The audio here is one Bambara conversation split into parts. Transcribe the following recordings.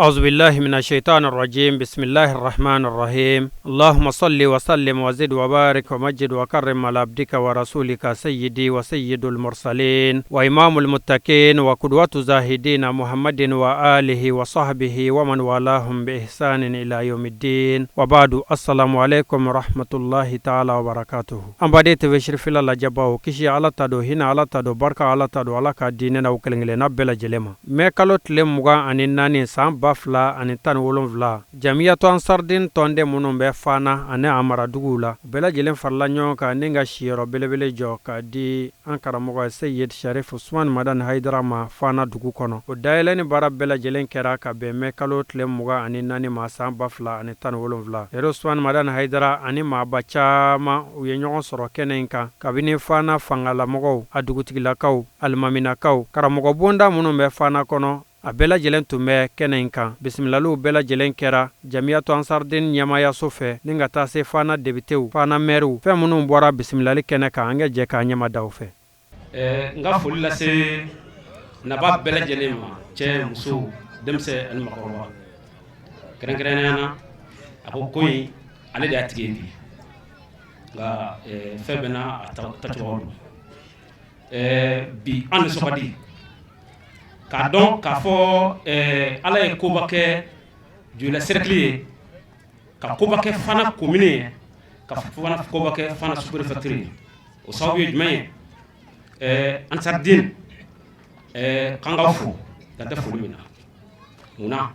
أعوذ بالله من الشيطان الرجيم. بسم الله الرحمن الرحيم. اللهم صل وسلم وزد وبارك ومجد وكرم على عبدك ورسولك سيدي وسيد المرسلين وإمام المتقين وقدوة الزاهدين محمد وآله وصحبه ومن والاهم بإحسان إلى يوم الدين. وبعد، السلام عليكم ورحمة الله تعالى وبركاته. An baden TV Sirifila lajɛbaw, kisi Ala ta don, hinɛ Ala ta don, barika Ala ta don, Ala ka diinɛ n'aw kelen kelenna bɛɛ lajɛlen ma. Mɛ kalo tile 24 san 2017, Jamiyatu Ansardin tɔnden minnu bɛ Fana ani a maraduguw la, u bɛɛ lajɛlen farala ɲɔgɔn kan ni ka siyɔrɔ belebele jɔ k'a di an karamɔgɔ Seyid Sharif Usman Madani Hayidara ma Fana dugu kɔnɔ. O dayɛlɛni baara bɛɛ lajɛlen kɛra ka bɛn mɛ kalo tile 24 ma san 2017. Sharif Usman Madani Hayidara ani maaba caman, u ye ɲɔgɔn sɔrɔ kɛnɛ in kan, kabini Fana fangalamɔgɔw, a dugutigilakaw, alimaminakaw, karamɔgɔ bonda minnu bɛ Fana kɔnɔ, a bɛɛ lajɛlen tun bɛ kɛnɛ in kan. Bisimilaliw bɛɛ lajɛlen kɛra Jamiyatu Ansardin ɲɛmayaso fɛ, ni ka taa se Fana depitew, Fana mɛriw. Fɛn minnu bɔra bisimilali kɛnɛ kan, an ka jɛ k'a ɲɛma da fɛ. N ka foli lase naba bɛɛ lajɛlen ma, cɛ, muso, denmisɛn ani makɔrɔba. Kɛrɛnkɛrɛnnenya na, a ko ko in, ale de y'a tigi ye bi, nka fɛn bɛɛ n'a a tacogo don. Bi an nisɔn ka di k'a dɔn k'a fɔ Ala ye koba kɛ Joyila cercle ye, ka koba kɛ Fana commune ye, ka fana koba kɛ Fana sous-préfecture ye. O sababu ye jumɛn ye? Ansardin, k'an k'aw fo dan tɛ foli min na. Munna?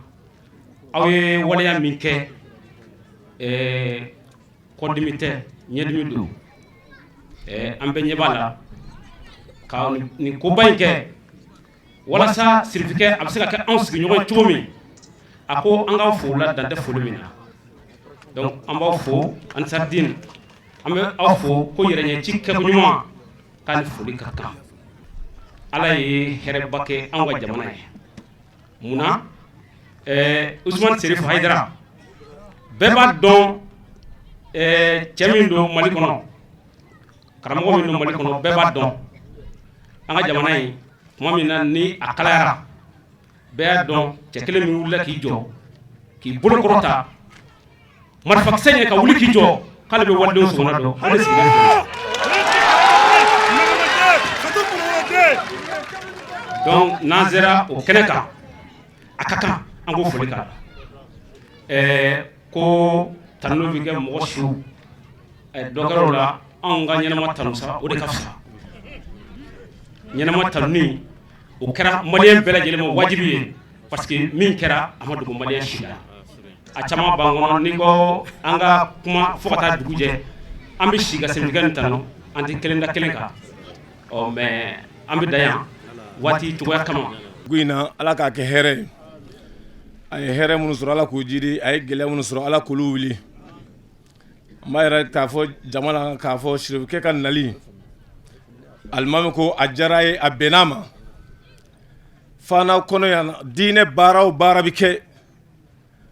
Aw ye waleya min kɛ, kɔdimi tɛ, ɲɛdimi don. An bɛɛ ɲɛ b'a la ka nin koba in kɛ walasa sirifikɛ a bɛ se ka kɛ anw sigiɲɔgɔn ye cogo min. A ko an k'aw fo la dan tɛ foli min na. Donc an b'aw fo, Ansardin, an bɛ aw fo ko yɛrɛɲɛci kɛko ɲuman, k'a ni foli ka kan. Ala ye hɛrɛba kɛ anw ka jamana ye. Munna? Usumani Serif Hayidara, bɛɛ b'a dɔn cɛ min don Mali kɔnɔ, karamɔgɔ min don Mali kɔnɔ, bɛɛ b'a dɔn. An ka jamana in, tuma min na ni a kalayara, bɛɛ y'a dɔn cɛ kelen min wulila k'i jɔ, k'i bolo kɔrɔta marifakisɛ ɲɛ, ka wuli k'i jɔ k'ale bɛ walidenw sɔgɔna dɔn, o de sigira. Donc n'an sera o kɛnɛ kan, a ka kan an k'o foli k'a la. Ko tanu bɛ kɛ mɔgɔ su dɔ kɛra o la, anw ka ɲɛnama tanu sa, o de ka fisa. Ɲɛnama tanuni, o kɛra maliyɛn bɛɛ lajɛlen ma wajibi ye, parce que min kɛra, a ma dogo maliyɛn si la. A caman b'an kɔnɔ, ni ko an ka kuma fo ka taa dugu jɛ, an bɛ si ka sɛnɛkɛ nin tanu, an tɛ kelen da kelen kan. Ɔ mais an bɛ dan yan waati cogoya kama. Dugu in na, Ala k'a kɛ hɛrɛ ye. A ye hɛrɛ minnu sɔrɔ, Ala k'u jidi. A ye gɛlɛya minnu sɔrɔ, Ala k'olu wuli. N b'a yɛrɛ k'a fɔ jama la k'a fɔ sirifukɛ ka nali, alimami ko a diyara ye, a bɛnn'a ma. Fana kɔnɔ yan, diinɛ baara o baara bɛ kɛ,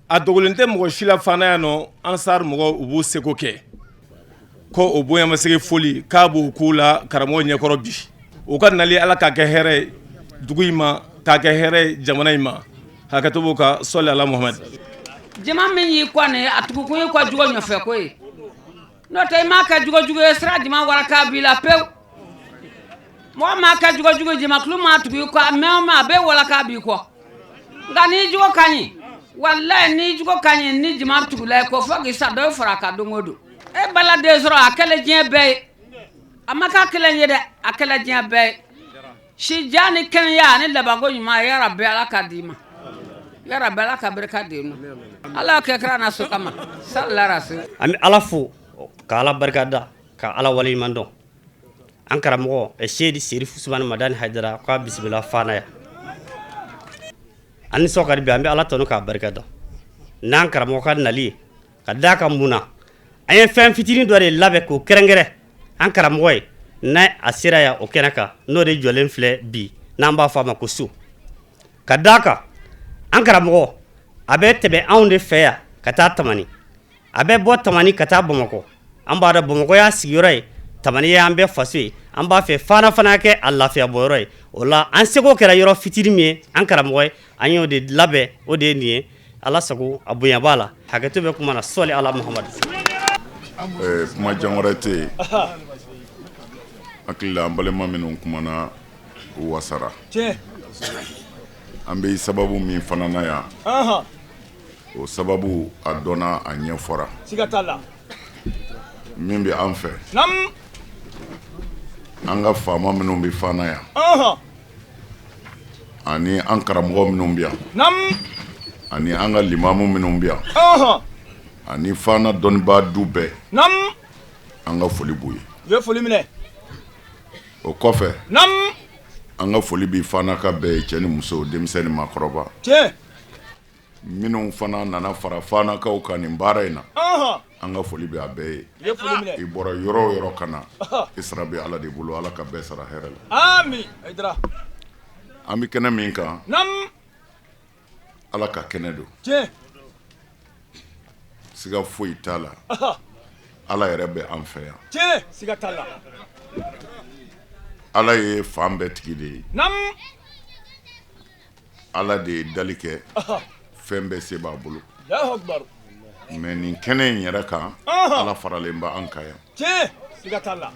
a dogolen tɛ mɔgɔ si la. Fana yan nɔ, Ansar mɔgɔw, u b'u seko kɛ ko o bonyamasegin foli k'a b'o k'u la karamɔgɔ ɲɛkɔrɔ bi. U ka nali, Ala k'a kɛ hɛrɛ ye dugu in ma, k'a kɛ hɛrɛ ye jamana in ma. Hakɛto b'o ka sɔli ala Muhamad. Jama min y'i kɔ nin, a tugukun y'i kɔ jugo nɔfɛ ko ye. N'o tɛ, i m'a kɛ jugo jugu ye, sira jama waraka b'i la pewu. Mɔgɔ m'a kɛ jugo jugu, jamakulu m'a tugu i kɔ, a mɛn o mɛn, a bɛ walaka b'i kɔ. Nka n'i jogo ka ɲi, walayi, n'i jogo ka ɲi, ni jama tugula i kɔ fo k'i sa, dɔ bɛ fara a kan don o don. E baladen sɔrɔ, a kɛlen diɲɛ bɛɛ ye. A ma k'a kelen ye dɛ, a kɛlen diɲɛ bɛɛ ye. Si jan ni kɛnɛya ani labanko ɲuman, yarabi Ala ka d'i ma, yarabi Ala ka barika d'i ma. Ala kɛ kira na so kama sallallahu alaihi wasallam. An bɛ Ala fo ka Ala barika da, ka Ala waleɲuman dɔn. An karamɔgɔ Seyidi Serif Usumani Madani Hayidara k'a bisimila Fana yan. An nisɔn ka di bi, an bɛ Ala tanu k'a barika da n'an karamɔgɔ ka nali ye. Ka d'a kan mun na? An ye fɛn fitinin dɔ de labɛn k'o kɛrɛnkɛrɛn an karamɔgɔ ye, n'a a sera yan o kɛnɛ kan, n'o de jɔlen filɛ bi, n'an b'a fɔ a ma ko so. Ka d'a kan an karamɔgɔ a bɛ tɛmɛ anw de fɛ yan ka taa Tamani, a bɛ bɔ Tamani ka taa Bamakɔ. An b'a dɔn Bamakɔ y'a sigiyɔrɔ ye. Tamani y'an bɛɛ faso ye, an b'a fɛ Fana fana kɛ a lafiya bɔyɔrɔ ye. O la an seko kɛra yɔrɔ fitinin min ye, an karamɔgɔ ye, an y'o de labɛn, o de ye nin ye. Ala sago, a bonya b'a la. Hakɛto bɛ kuma na. Sɔli ala Muhamadu. Kuma jan wɛrɛ tɛ yen. Hakili la, an balima minnu kumana, u wasara. An bɛ sababu min fana na yan, o sababu a dɔnna, a ɲɛ fɔra. Min bɛ an fɛ, an ka faama minnu bɛ Fana yan ani an karamɔgɔ minnu bɛ yan ani an ka limamu minnu bɛ yan ani Fana dɔnnibaa du bɛɛ, an ka foli b'u ye. U ye foli minɛ. O kɔfɛ, an ka foli bɛ Fanaka bɛɛ ye, cɛ ni muso, denmisɛn ni maakɔrɔba. Minnu fana nana fara Fanakaw kan nin baara in na, an ka foli bɛ a bɛɛ ye. U ye foli minɛ. I bɔra yɔrɔ o yɔrɔ ka na, i sara bɛ Ala de bolo. Ala ka bɛɛ sara hɛrɛ la. Ami Hayidara. An bɛ kɛnɛ min kan, Ala ka kɛnɛ don. Siga foyi t'a la, Ala yɛrɛ bɛ an fɛ yan. Tiɲɛ, siga t'a la. Ala ye fan bɛɛ tigi de ye. Ala de ye dali kɛ, fɛn bɛɛ se b'a bolo. Allahu akbar. Mais nin kɛnɛ in yɛrɛ kan, Ala faralen bɛ an kan yan. Tiɲɛ, siga t'a la.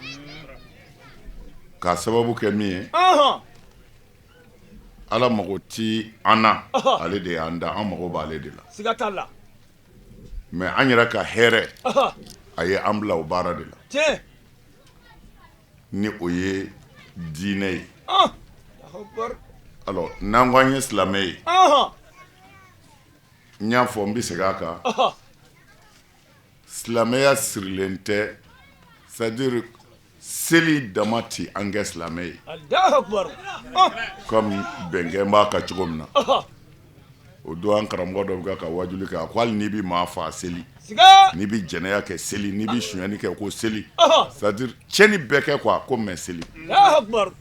K'a sababu kɛ min ye, Ala mago ti an na, ale de y'an da, an mago b'ale de la. Siga t'a la. Mais an yɛrɛ ka hɛrɛ, a ye an bila o baara de la. Ni o ye diinɛ ye. Allahu akbar. Alors, n'an ko an ye silamɛ ye, n y'a fɔ, n bɛ segin a kan, silamɛya sirilen tɛ, c'est à dire seli dama ti an kɛ silamɛ ye. Allahu akbar. Comme bɛnkɛ b'a kan cogo min na, o don an karamɔgɔ dɔ bɛ ka wajuli kɛ, a ko hali n'i bɛ maa faa, seli. N'i bɛ jɛnɛya kɛ, seli. N'i bɛ sonyali kɛ, ko seli. C'est à dire tiɲɛni bɛɛ kɛ quoi, ko mais seli. Allahu akbar.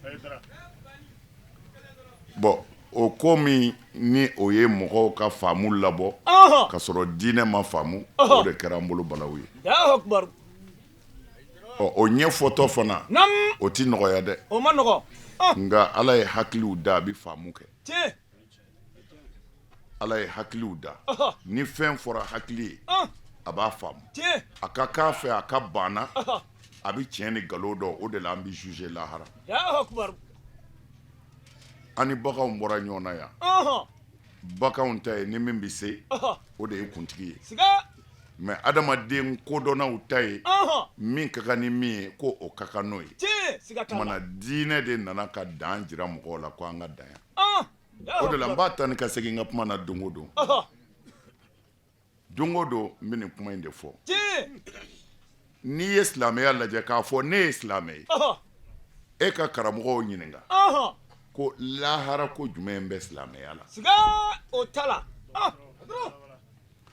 Bon, o ko min ni o ye mɔgɔw ka faamu labɔ ka sɔrɔ diinɛ ma faamu, o de kɛra an bolo balawu ye. Allahu akbar. Ɔ, o ɲɛfɔtɔ fana, o ti nɔgɔya dɛ. O ma nɔgɔ. Nka Ala ye hakiliw da, a bɛ faamu kɛ. Ala ye hakiliw da, ni fɛn fɔra hakili ye, a b'a faamu. A ka k'a fɛ, a ka banna, a bɛ tiɲɛ ni nkalon dɔn. O de la an bɛ juger lahara. Allahu akbar. An ni baganw bɔra ɲɔgɔn na yan. Baganw ta ye ni min bɛ se, o de ye kuntigi ye. Mais adamaden kodɔnnaw ta ye, min ka kan ni min ye, ko o ka kan n'o ye. Kumana, diinɛ de nana ka dan jira mɔgɔw la ko an ka dan yan. O de la n b'a ta ni ka segin n ka kuma na don o don. Don o don n bɛ nin kuma in de fɔ. N'i ye silamɛya lajɛ k'a fɔ ne ye silamɛ ye, e ka karamɔgɔw ɲininka ko lahara ko jumɛn bɛ silamɛya la. O t'a la.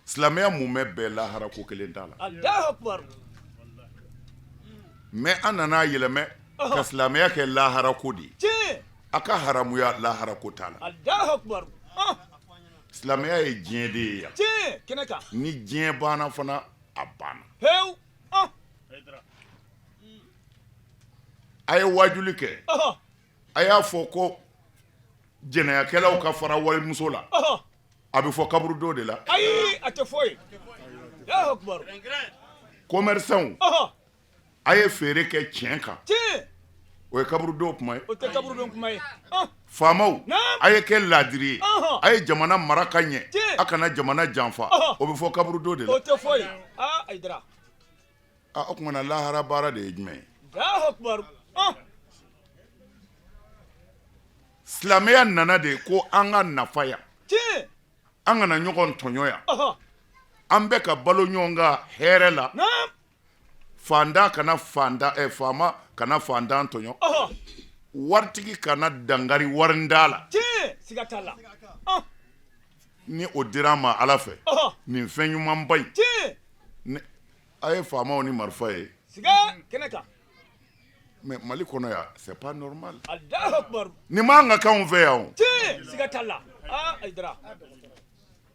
Silamɛya mumɛ bɛɛ, lahara ko kelen t'a la. Allahu akbar. Mais an nana yɛlɛmɛ ka silamɛya kɛ lahara ko de ye. A ka haramuya, lahara ko t'a la. Allahu akbar. Silamɛya ye diɲɛ de ye yan. Kɛnɛ kan. Ni diɲɛ banna fana, a banna. Pewu. A ye wajuli kɛ, a y'a fɔ ko jɛnɛyakɛlaw ka fara walimuso la, a bɛ fɔ kaburudo de la? Ayi, a tɛ fɔ yen. Allahu akbar. Commerçant, a ye feere kɛ tiɲɛ kan, o ye kaburudo kuma ye? O tɛ kaburudo kuma ye. Faamaw, a ye kɛ laadiri ye, a ye jamana mara ka ɲɛ, a kana jamana janfa, o bɛ fɔ kaburudo de la? O tɛ fɔ yen. Aa, Hayidara. O tuma na, lahara baara de ye jumɛn ye? Allahu akbar. Silamɛya nana de ko an ka nafa yan, an kana ɲɔgɔn tɔɲɔ yan, an bɛ ka balo ɲɔgɔn ka hɛrɛ la. Fantan kana fantan, faama kana fantan tɔɲɔ, waritigi kana dankari warintan la. Siga t'a la. Ni o dira an ma Ala fɛ, nin fɛn ɲumanba in, a ye faamaw ni marifa ye. Siga kɛnɛ kan. Mais Mali kɔnɔ yan, c'est pas normal. Allahu akbar. Nin man ka k'anw fɛ yan o. Siga t'a la. Aa, Hayidara.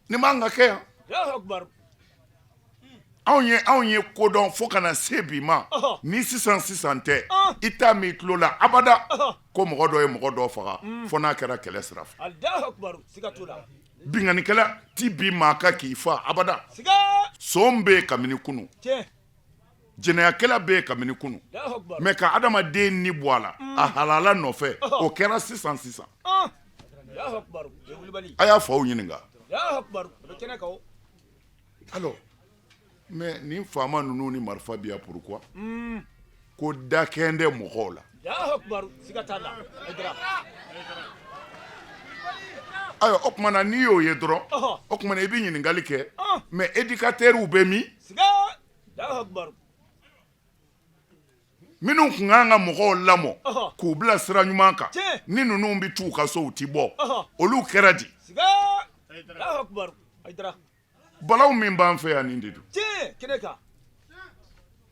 Nin man ka kɛ yan. Allahu akbar. Anw ye anw ye kodɔn fo ka na se bi ma ni sisan sisan tɛ, i t'a mɛn i tulo la abada ko mɔgɔ dɔ ye mɔgɔ dɔ faga fo n'a kɛra kɛlɛ sira fɛ. Binkannikɛla ti bin maa kan k'i faa abada. Son bɛ yen kabini kunun, jɛnɛyakɛla bɛ yen kabini kunun, mais ka adamaden ni bɔ a la a halala nɔfɛ, o kɛra sisan sisan. A y'a faw ɲininka. Alors, mais nin faama ninnu ni marifa bi yan pourquoi? Ko dakɛn tɛ mɔgɔw la. Ayiwa, o tuma na n'i y'o ye dɔrɔn, o tuma na i bɛ ɲininkali kɛ, mais éducateurs bɛ min? Minnu tun kan ka mɔgɔw lamɔ k'u bila sira ɲuman kan, ni ninnu bɛ t'u ka so, u ti bɔ, olu kɛra di? Balaw min b'an fɛ yan, nin de don.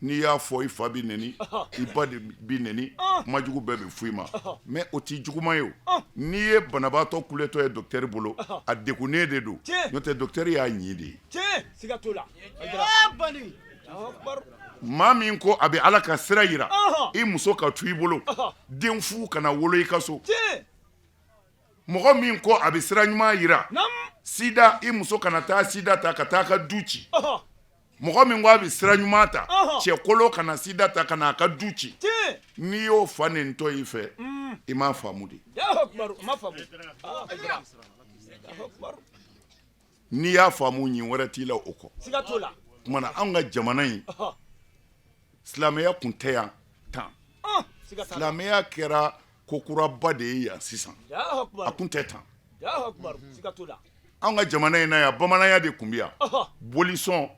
N'i y'a fɔ, i fa bɛ neni, i ba de bɛ neni, kuma jugu bɛɛ bɛ fɔ i ma, mais o tɛ juguman ye. O n'i ye banabaatɔ kuletɔ ye docteur bolo, a degunnen de don, n'o tɛ docteur y'a ɲin de ye. Maa min ko a bɛ Ala ka sira jira, i muso ka to i bolo, den fu kana wolo i ka so. Mɔgɔ min ko a bɛ sira ɲuman jira, sida, i muso kana taa sida ta ka taa ka du ci. Mɔgɔ min ko a bɛ sira ɲuman ta, cɛkolon kana sida ta ka n'a ka du ci. N'i y'o fa nentɔ i fɛ, i m'a faamu de. N'i y'a faamu, ɲin wɛrɛ t'i la o kɔ. Tuma na anw ka jamana in, silamɛya tun tɛ yan tan. Silamɛya kɛra ko kuraba de ye yan sisan, a tun tɛ tan. Anw ka jamana in na yan, bamananya de tun bɛ yan, bolisɔn,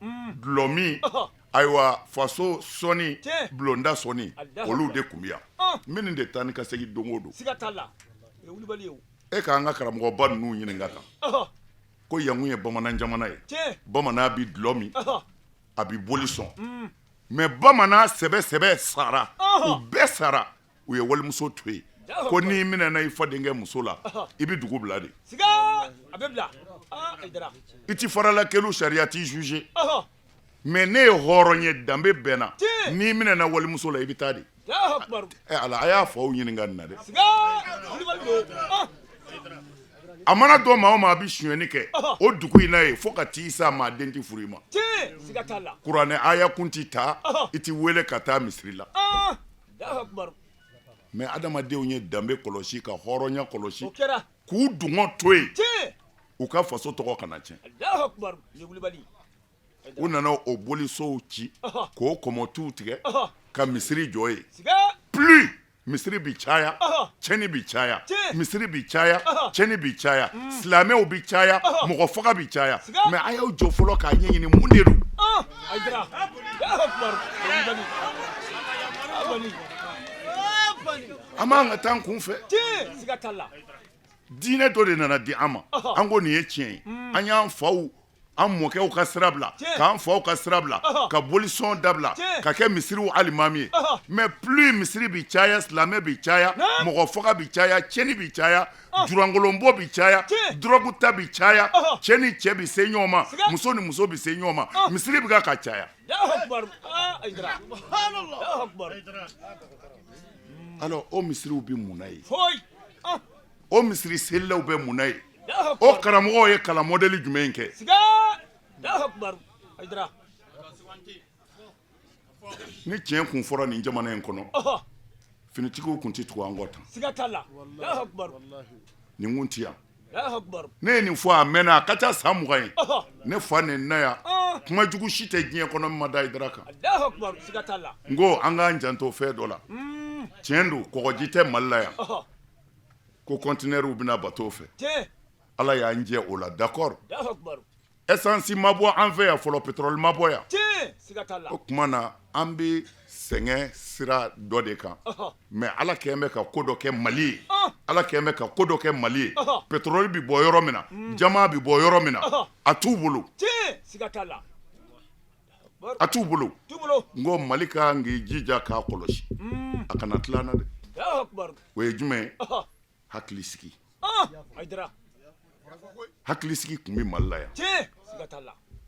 dulɔmin, ayiwa, faso sɔnni, bulonda sɔnni, olu de tun bɛ yan. N bɛ nin de taa ni ka segin don o don. E k'an ka karamɔgɔba ninnu ɲininka tan ko yan kun ye bamanan jamana ye, bamanan bɛ dulɔ min, a bɛ boli sɔn, mais bamanan sɛbɛ sɛbɛ sara, u bɛɛ sara, u ye walimuso to yen. Ko n'i minɛna i fadenkɛ muso la, i bɛ dugu bila de, i ti farala kelu, sariya t'i juger. Mais ne ye hɔrɔn ye, danbe bɛ n na, n'i minɛna walimuso la, i bɛ taa de. Ala, a y'a faw ɲininka nin na dɛ. A mana dɔn maa o maa bɛ sonyɛni kɛ o dugu in na ye, fo ka t'i sa, maa den tɛ furu i ma. Kuranɛ aya kun tɛ ta, i tɛ wele ka taa misiri la. Mais adamadenw ye danbe kɔlɔsi, ka hɔrɔnya kɔlɔsi, k'u dungɔ to yen, u ka faso tɔgɔ kana tiɲɛ. U nana o bolisow ci, k'o kɔmɔtuw tigɛ, ka misiri jɔ yen. Plus misiri bi caya, cɛni bi caya, misiri bi caya, cɛni bi caya, silamɛw bi caya, mɔgɔ faga bi caya. Mais a y'aw jɔ fɔlɔ k'a ɲɛɲini, mun de don? An b'an ka taa an kun fɛ. Diinɛ dɔ de nana di an ma, an ko nin ye tiɲɛ ye. An y'an faw, an mɔkɛw ka sira bila, k'an faw ka sira bila, ka bolisɔn dabila, ka kɛ misiriw alimami ye. Mais plus misiri bi caya, silamɛ bi caya, mɔgɔ faga bi caya, cɛni bi caya, jurankolonbɔ bi caya, dɔrɔgu ta bi caya, cɛ ni cɛ bi se ɲɔgɔn ma, muso ni muso bi se ɲɔgɔn ma, misiri bɛ ka caya. Alors, o misiriw bɛ mun na ye? O misiri selilaw bɛ mun na ye? O karamɔgɔw ye kalan mɔdɛli jumɛn kɛ? Ni tiɲɛ kun fɔra nin jamana in kɔnɔ, finitigiw kun tɛ tugu an kɔ tan. Nin kun tɛ yan. Ne ye nin fɔ a mɛnna, a ka ca san 20 ye. Ne fa nɛnina yan, kuma jugu si tɛ diɲɛ kɔnɔ min ma da Hayidara kan. N ko an k'an janto fɛn dɔ la. Tiɲɛ don, kɔgɔji tɛ Mali la yan, ko conteneur bɛna bateau fɛ. Ala y'an jɛ o la, d'accord. Essence ma bɔ an fɛ yan fɔlɔ, pétrole ma bɔ yan. O tuma na an bɛ sɛgɛn sira dɔ de kan, mais Ala kɛlen bɛ ka ko dɔ kɛ Mali ye, Ala kɛlen bɛ ka ko dɔ kɛ Mali ye. Pétrole bɛ bɔ yɔrɔ min na, diamant bɛ bɔ yɔrɔ min na, a t'u bolo, a t'u bolo. N ko Mali ka kan k'i jija k'a kɔlɔsi, a kana tila an na dɛ. O ye jumɛn ye? Hakilisigi. Hakilisigi tun bɛ Mali la yan.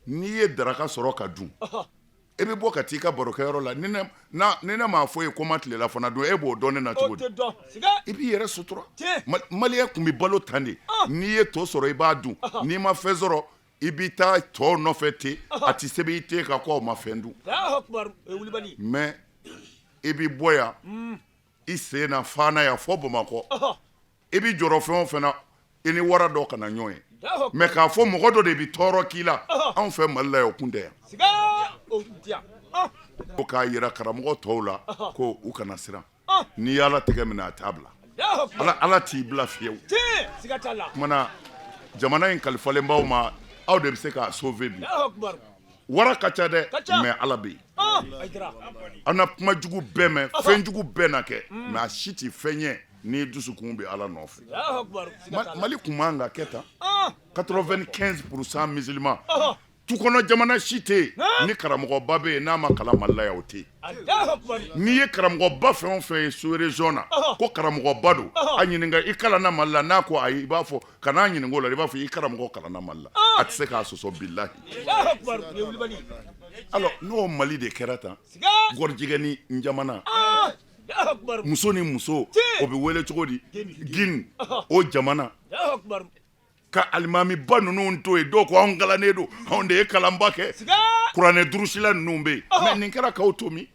N'i ye daraka sɔrɔ ka dun, E bɛ bɔ ka taa i ka barokɛyɔrɔ la, ni ne m'a fɔ e ye ko ma tilela fana dun, e b'o dɔn ne na cogo di? I b'i yɛrɛ sutura. Maliyɛn tun bɛ balo tan de, n'i ye to sɔrɔ i b'a dun, n'i ma fɛn sɔrɔ i bɛ taa tɔw nɔfɛ ten, a tɛ sɛbɛn i ten kan ko aw ma fɛn dun. Mais i bɛ bɔ yan i sen na Fana yan fɔ Bamakɔ, i bɛ jɔrɔ fɛn o fɛn na, i ni wara dɔ kana ɲɔgɔn ye. Mais k'a fɔ mɔgɔ dɔ de bɛ tɔɔrɔ k'i la, anw fɛ Mali la yan, o kun tɛ yan. O k'a jira karamɔgɔ tɔw la ko u kana siran. N'i y'Ala tɛgɛ minɛ, a t'a bila. Ala t'i bila fiyewu. Tuma na jamana in kalifalen b'aw ma, aw de bɛ se k'a sauver bi. Wara ka ca dɛ, mais Ala bɛ yen. An na kuma jugu bɛɛ mɛn, fɛn jugu bɛɛ na kɛ, mais a si tɛ fɛn ɲɛ n'i dusukun bɛ Ala nɔfɛ. Mali tun man ka kɛ tan. 95% musulman. Tu kɔnɔ jamana si tɛ yen ni karamɔgɔba bɛ yen n'a ma kalan Mali la yan, o tɛ yen. N'i ye karamɔgɔba fɛn o fɛn ye sous région na ko karamɔgɔba don, a ɲininka i kalanna Mali la, n'a ko ayi, i b'a fɔ kan'a ɲininka o la, i b'a fɔ i karamɔgɔ kalanna Mali la, a tɛ se k'a sɔsɔ bilahi. Alors n'o Mali de kɛra tan, gɔrɔjɛgɛ ni jamana, muso ni muso, o bɛ wele cogo di? Guinée o jamana. Ka alimamiba ninnu to yen, dɔw ko anw kalannen don, anw de ye kalanba kɛ, kuranɛ durusila ninnu bɛ yen, mais nin kɛra k'aw to min?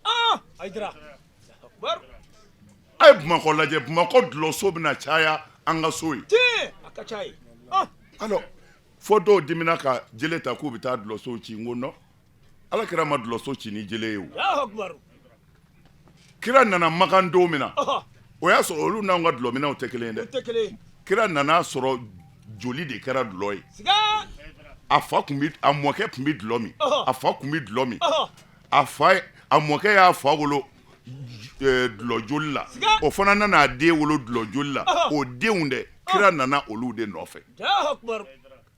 A ye Bamakɔ lajɛ, Bamakɔ dulɔso bɛna caya an ka so ye. Alors fo dɔw dimina ka jele ta k'u bɛ taa dulɔsow ci. N ko non, Ala kira ma dulɔso ci ni jele ye o. Kira nana Makan don min na, o y'a sɔrɔ olu n'anw ka dulɔminɛw tɛ kelen ye dɛ. Kira nana sɔrɔ joli de kɛra dulɔ ye. A fa tun bɛ, a mɔkɛ tun bɛ dulɔ min, a fa tun bɛ dulɔ min, a fa a mɔkɛ y'a fa wolo dulɔ joli la, o fana nana a den wolo dulɔ joli la, o denw dɛ, kira nana olu de nɔfɛ.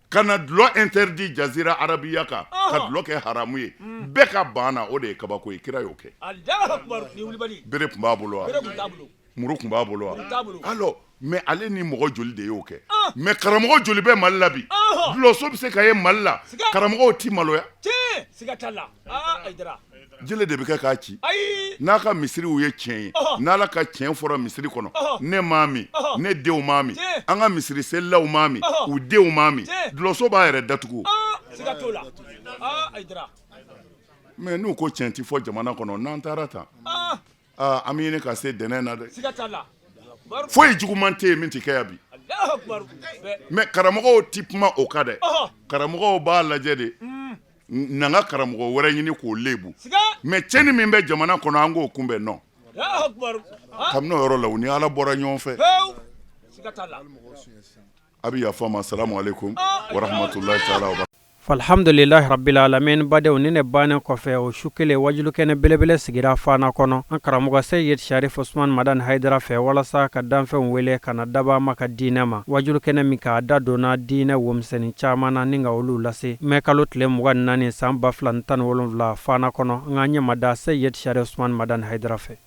Ka na dulɔ interdit jazira arabiya kan, ka dulɔ kɛ haramu ye, bɛɛ ka ban na, o de ye kabako ye. Kira y'o kɛ. Bere tun b'a bolo wa? Muru tun b'a bolo wa? Alors mais ale ni mɔgɔ joli de y'o kɛ? Mais karamɔgɔ joli bɛ Mali la bi? Dulɔso bɛ se ka ye Mali la, karamɔgɔw ti maloya. Jele de bɛ kɛ k'a ci. N'a ka misiriw ye tiɲɛ ye, n'Ala ka tiɲɛ fɔra misiri kɔnɔ, ne m'a min, ne denw m'a min, an ka misiri selilaw m'a min, u denw m'a min, dulɔso b'a yɛrɛ datugu. Mais n'u ko tiɲɛ tɛ fɔ jamana kɔnɔ, n'an taara tan, an bɛ ɲini ka se dɛnɛn na dɛ. Foyi juguman tɛ yen min tɛ kɛ yan bi. Mais karamɔgɔw tɛ kuma o kan dɛ. Karamɔgɔw b'a lajɛ de n'an ka karamɔgɔ wɛrɛ ɲini k'o lebu. Mais tiɲɛni min bɛ jamana kɔnɔ, an k'o kunbɛn non. Kabini o yɔrɔ la, u ni Ala bɔra ɲɔgɔn fɛ. A bɛ yafa ma. Salamu aleykum wa rahmatulahi taala wa. Alhamdulilahi rabbil alamin. Badenw, ni ne bannen kɔfɛ, o su kelen wajulukɛnɛ belebele sigira Fana kɔnɔ an karamɔgɔ Seyid Sharif Usman Madani Hayidara fɛ, walasa ka danfɛnw wele ka na daba ma ka diinɛ ma. Wajulukɛnɛ min k'a da donna diinɛ womisɛnnin caman na ni ka olu lase. Mɛ kalo tile 24 san 2017 Fana kɔnɔ, an ka ɲɛmada Seyid Sharif Usman Madani Hayidara fɛ.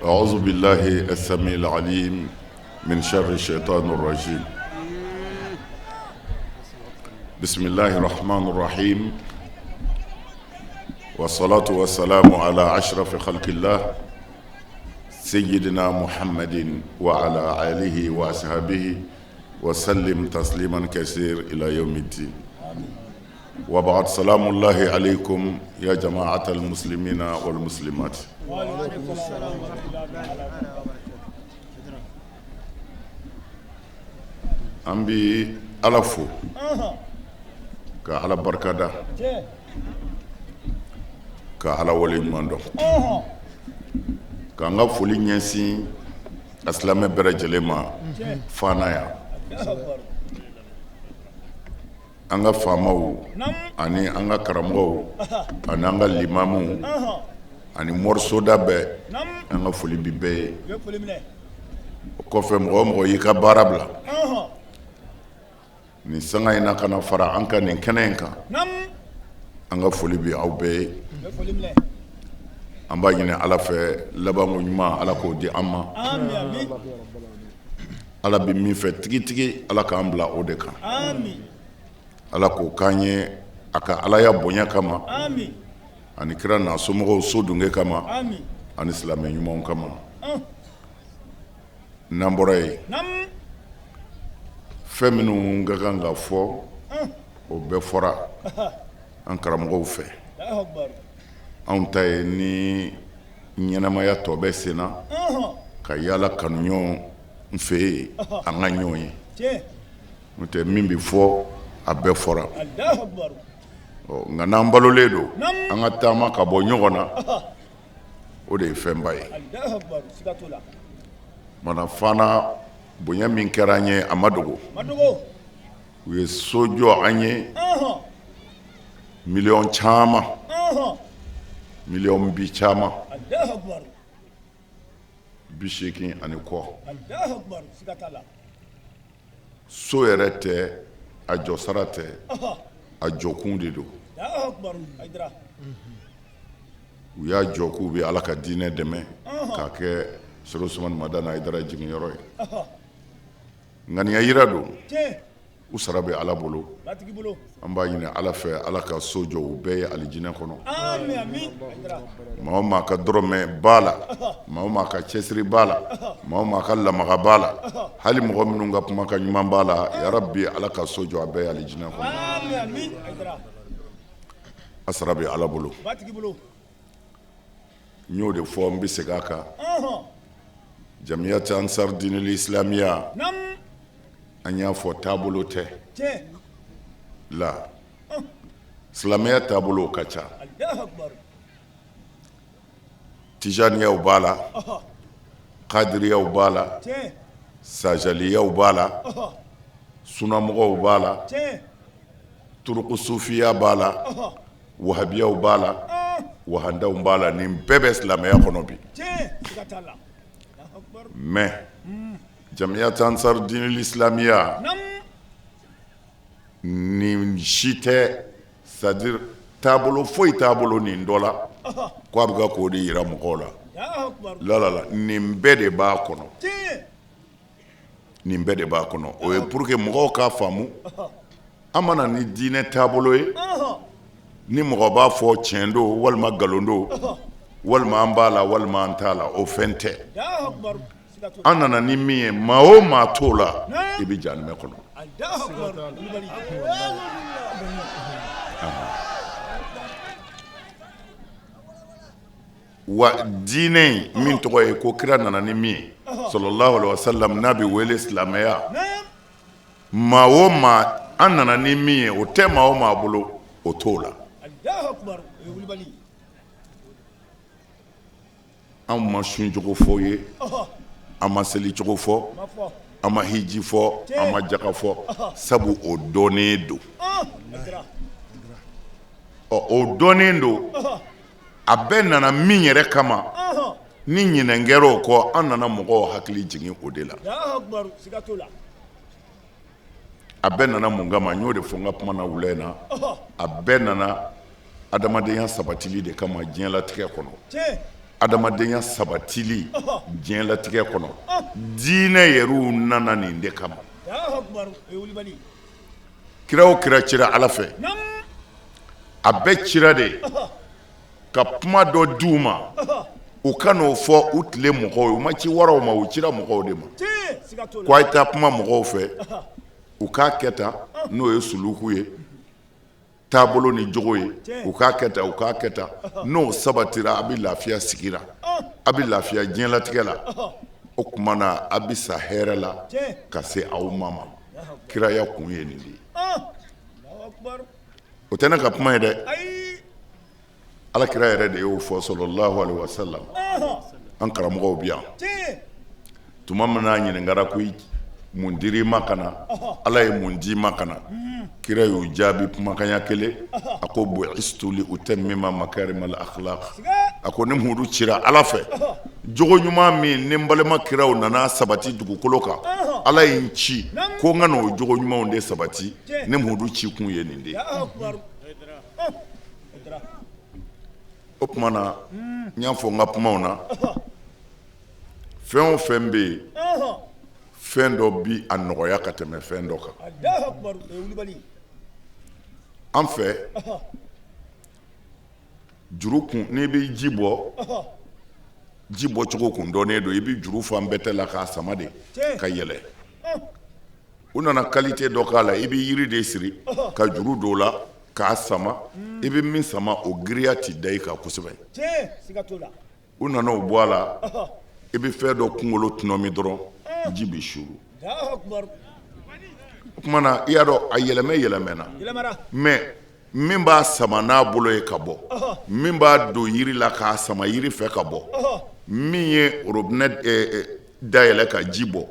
أعوذ بالله السميع العليم من شر الشيطان الرجيم بسم الله الرحمن الرحيم والصلاة والسلام على أشرف خلق الله سيدنا محمد وعلى آله وأصحابه وسلم تسليما كثير إلى يوم الدين وبعد سلام الله عليكم يا جماعة المسلمين والمسلمات an bɛ Ala fo ka Ala barikada ka Ala wale ɲuman dɔn, k'an ka foli ɲɛsin a silamɛ bɛɛ lajɛlen ma Fana yan, an ka faamaw ani an ka karamɔgɔw ani an ka limamuw ani morisoda bɛɛ, an ka foli bi bɛɛ ye. O kɔfɛ, mɔgɔ o mɔgɔ y'i ka baara bila nin sanga in na ka na fara an ka nin kɛnɛ in kan, an ka foli bi aw bɛɛ ye. An b'a ɲini Ala fɛ, labanko ɲuman, Ala k'o di an ma. Ala bɛ min fɛ tigitigi, Ala k'an bila o de kan. Ala k'o k'an ye a ka Alaya bonya kama. Ani kira n'a somɔgɔw so dunge kama ani silamɛ ɲumanw kama. N'an bɔra yen, fɛn minnu ka kan ka fɔ, o bɛɛ fɔra an karamɔgɔw fɛ. Anw ta ye ni ɲɛnamaya tɔ bɛ sen na ka yaala kanuɲɔgɔn fɛ yen, an ka ɲɔgɔn ye. N'o tɛ, min bɛ fɔ, a bɛɛ fɔra. Nka n'an balolen don, an ka taama ka bɔ ɲɔgɔn na, o de ye fɛnba ye. Mana fana, bonya min kɛra an ye, a ma dogo. U ye so jɔ an ye, miliyɔn caman, miliyɔn bi caman, 80 ani kɔ. So yɛrɛ tɛ, a jɔsara tɛ, a jɔkun de don. U y'a jɔ k'u bɛ Ala ka diinɛ dɛmɛ k'a kɛ Serifu Usumani Madani Hayidara jiginyɔrɔ ye. Ŋaniya yira don, u sara bɛ Ala bolo. An b'a ɲini Ala fɛ, Ala ka so jɔ u bɛɛ ye alijinɛ kɔnɔ. Maa o maa ka dɔrɔmɛ b'a la, maa o maa ka cɛsiri b'a la, maa o maa ka lamaga b'a la, hali mɔgɔ minnu ka kumakan ɲuman b'a la, yarabi Ala ka so jɔ a bɛɛ ye alijinɛ kɔnɔ. A sara bɛ Ala bolo. N y'o de fɔ, n bɛ segin a kan. Jamiyati Ansar Dinil Islamiya, an y'a fɔ, taabolo tɛ la, silamɛya taabolo ka ca. Tijaniyaw b'a la, kadiriyaw b'a la, sajaliyaw b'a la, sunamɔgɔw b'a la, turuku sufiya b'a la, wahabiyaw b'a la, wahandaw b'a la. Nin bɛɛ bɛ silamɛya kɔnɔ bi. Mais Jamiyati Ansar Dinil Islamiya, nin si tɛ, c'est-à-dire taabolo foyi t'a bolo nin dɔ la ko a bɛ ka k'o de yira mɔgɔw la. La la la, nin bɛɛ de b'a kɔnɔ, nin bɛɛ de b'a kɔnɔ. O ye pour que mɔgɔw k'a faamu, an ma na ni diinɛ taabolo ye ni mɔgɔ b'a fɔ tiɲɛ don walima nkalon don, walima an b'a la walima an t'a la, o fɛn tɛ. An nana ni min ye, maa o maa t'o la, i bɛ jahanamɛ kɔnɔ. Wa diinɛ in min tɔgɔ ye ko kira nana ni min ye, sallallahu alaihi wasallam, n'a bɛ wele silamɛya, maa o maa, an nana ni min ye, o tɛ maa o maa bolo, o t'o la. Anw ma suncogo fɔ ye, an ma selicogo fɔ, an ma hiji fɔ, an ma jaka fɔ, sabu o dɔnnen don. Ɔ, o dɔnnen don. A bɛɛ nana min yɛrɛ kama, ni ɲinɛn kɛra o kɔ, an nana mɔgɔw hakili jigin o de la. A bɛɛ nana mun kama? N y'o de fɔ n ka kuma na wula in na. A bɛɛ nana adamadenya sabatili de kama diɲɛlatigɛ kɔnɔ, adamadenya sabatili diɲɛlatigɛ kɔnɔ. Diinɛ yɛrɛw nana nin de kama. Kira o kira cira Ala fɛ, a bɛɛ cira de ka kuma dɔ di u ma, u ka n'o fɔ u tile mɔgɔw ye. U ma ci waraw ma, u cira mɔgɔw de ma ko a ye taa kuma mɔgɔw fɛ, u k'a kɛ tan, n'o ye suluku ye, taabolo ni jogo ye, u k'a kɛ tan, u k'a kɛ tan. N'o sabatira, a bɛ lafiya sigi la, a bɛ lafiya diɲɛlatigɛ la, o tuma na a bɛ sa hɛrɛ la ka se aw ma. Ma kiraya kun ye nin de ye. O tɛ ne ka kuma ye dɛ, Ala kira yɛrɛ de y'o fɔ, sallallahu alaihi wasallam. An karamɔgɔw bi yan, tuma min n'a ɲininkara ko mun dir'i ma ka na, Ala ye mun d'i ma ka na, kira y'u jaabi kumakanya kelen, a ko bu'istu li utammima makarimal akhlaq. A ko ne Mudu cira Ala fɛ, jogo ɲuman min ni n balima kiraw nana sabati dugukolo kan, Ala ye n ci ko n ka n'o jogo ɲumanw de sabati. Ne Mudu ci kun ye nin de ye. O tuma na, n y'a fɔ n ka kumaw na, fɛn o fɛn bɛ yen, fɛn dɔ bi a nɔgɔya ka tɛmɛ fɛn dɔ kan. An fɛ, Juru kun n'i bɛ ji bɔ, ji bɔcogo kun dɔnnen don, i bɛ juru fa bɛtɛ la k'a sama de ka yɛlɛ. U nana qualité dɔ k'a la, i bɛ yiri de siri ka juru don o la k'a sama, i bɛ min sama o giriya tɛ da i kan kosɛbɛ. U nana o bɔ a la, i bɛ fɛn dɔ kunkolo tɔnɔmi dɔrɔn, ji bɛ suuru. O tuma na i y'a dɔn a yɛlɛmɛ yɛlɛmɛna, mais min b'a sama n'a bolo ye ka bɔ, min b'a don yiri la k'a sama yiri fɛ ka bɔ, min ye robinet dayɛlɛ ka ji bɔ,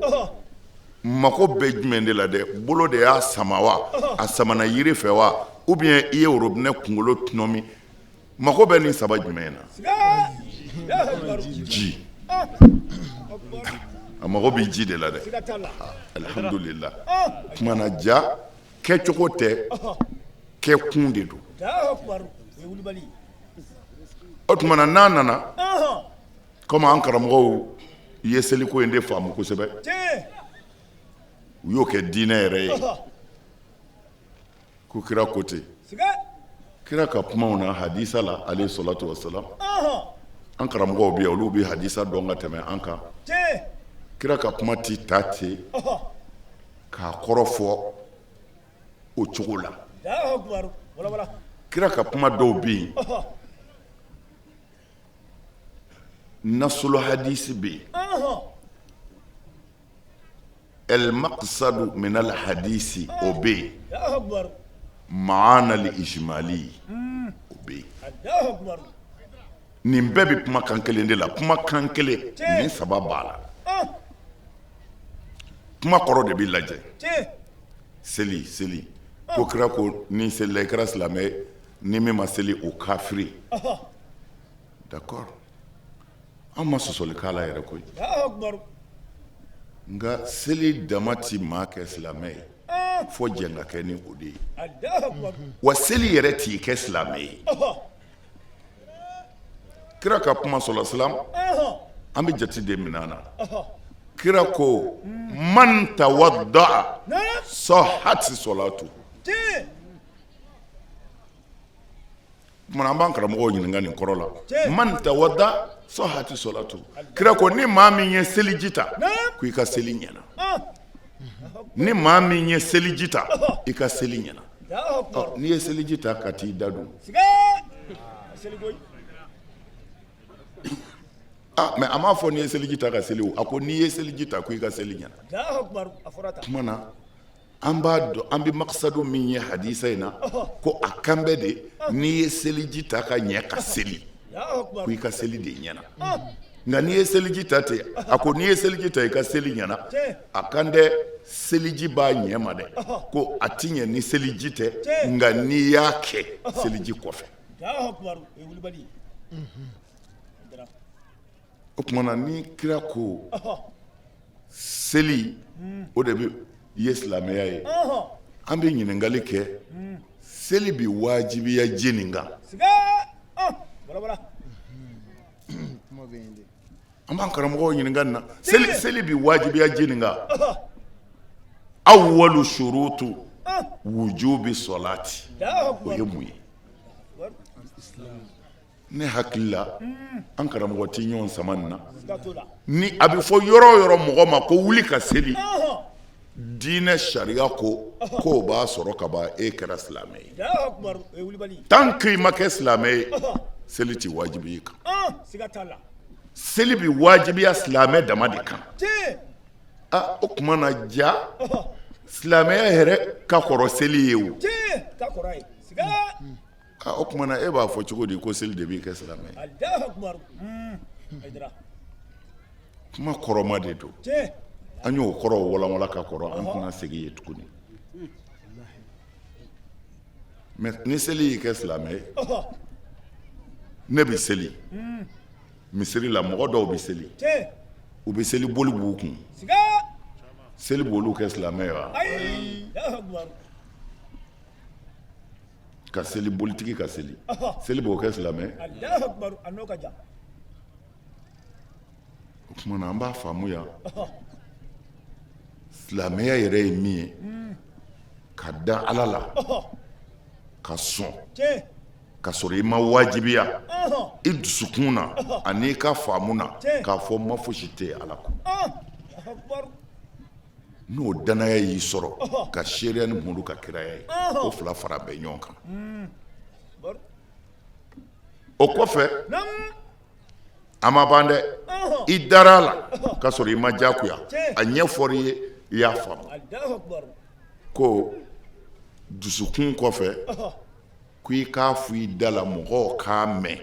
mako bɛ jumɛn de la dɛ? Bolo de y'a sama wa, a samana yiri fɛ wa, ou bien i ye robinet kunkolo tɔnɔmi? Mako bɛ nin saba jumɛn na? Ji. A mago bɛ ji de la dɛ. Alihamudulila. Tuma na ja kɛcogo tɛ, kɛkun de don. O tuma na n'a nana, komi an karamɔgɔw ye seliko in de faamu kosɛbɛ, u y'o kɛ diinɛ yɛrɛ ye. Ko kira ko ten, kira ka kumaw na hadisa la alayhi salatu wasalam, an karamɔgɔw bɛ yan, olu bɛ hadisa dɔn ka tɛmɛ an kan. Kira ka kuma tɛ ta ten k'a kɔrɔ fɔ o cogo la. Kira ka kuma dɔw bɛ yen, nasulu hadisi bɛ yen, el maqsadu min al hadisi o bɛ yen, maana al ijmali o bɛ yen. Nin bɛɛ bɛ kuma kan kelen de la, kuma kan kelen nin saba b'a la. Kuma kɔrɔ de bɛ lajɛ. Seli seli ko kira ko ni selila i kɛra silamɛ, ni min ma seli o kafiri. D'accord, an ma sɔsɔli k'a la yɛrɛ koyi, nka seli dama ti maa kɛ silamɛ ye, fo jɛn ka kɛ ni o de ye. Wa seli yɛrɛ t'i kɛ silamɛ ye. Kira ka kuma sɔlɔ silam, an bɛ jate de minɛ na. Kira ko man tawadda sahati salatu. Tuma an b'an karamɔgɔw ɲininka nin kɔrɔ la. Man tawadda sahati salatu. Kira ko ni maa min ye seliji ta, ko i ka seli ɲɛna. Ni maa min ye seliji ta, i ka seli ɲɛna. N'i ye seliji ta ka t'i da dun, mais a m'a fɔ n'i ye seliji ta ka seli o, a ko n'i ye seliji ta ko i ka seli ɲɛna. Tuma na an b'a dɔn an bɛ makisadu min ye hadisa in na, ko a kan bɛ de n'i ye seliji ta ka ɲɛ ka seli, ko i ka seli de ɲɛna. Nka n'i ye seliji ta ten, a ko n'i ye seliji ta i ka seli ɲɛna, a kan tɛ seliji b'a ɲɛ ma dɛ, ko a ti ɲɛ ni seliji tɛ, nka n'i y'a kɛ seliji kɔfɛ. O tuma na ni kira ko seli o de bɛ ye silamɛya ye, an bɛ ɲininkali kɛ, seli bɛ wajibiya jɛni kan? An b'an karamɔgɔw ɲininka nin na, seli bɛ wajibiya jɛni kan? Awwalu shurutu wujubi salati, o ye mun ye? Ne hakili la, an karamɔgɔ tɛ ɲɔgɔn sama nin na. Ni a bɛ fɔ yɔrɔ o yɔrɔ mɔgɔ ma ko wuli ka seli, diinɛ sariya ko k'o b'a sɔrɔ ka ban e kɛra silamɛ ye. Tant que i ma kɛ silamɛ ye, seli tɛ wajibi i kan. Seli bɛ wajibiya silamɛ dama de kan. Aa, o tuma na ja silamɛya yɛrɛ ka kɔrɔ seli ye o. O tuma na e b'a fɔ cogo di ko seli de b'i kɛ silamɛ ye? Kuma kɔrɔma de don, an y'o kɔrɔ walanwalan ka kɔrɔ, an tɛna segin yen tuguni. Mais ni seli y'i kɛ silamɛ ye, ne bɛ seli misiri la, mɔgɔ dɔw bɛ seli, u bɛ seli boli b'u kun, seli b'olu kɛ silamɛ ye wa? Ka seli bolitigi ka seli, seli b'o kɛ silamɛ? O tuma na an b'a faamu yan, silamɛya yɛrɛ ye min ye, ka da Ala la, ka sɔn. Ka sɔrɔ i ma wajibiya i dusukun na ani i ka faamu na k'a fɔ ma fosi tɛ yen Ala kɔ. N'o dannaya y'i sɔrɔ ka seereya ni Muhamadu ka kiraya ye, o fila fara bɛn ɲɔgɔn kan. O kɔfɛ a ma ban dɛ, i dara a la ka sɔrɔ i ma diyagoya, a ɲɛfɔra i ye, i y'a faamu ko dusukun kɔfɛ ko i k'a fɔ i da la mɔgɔw k'a mɛn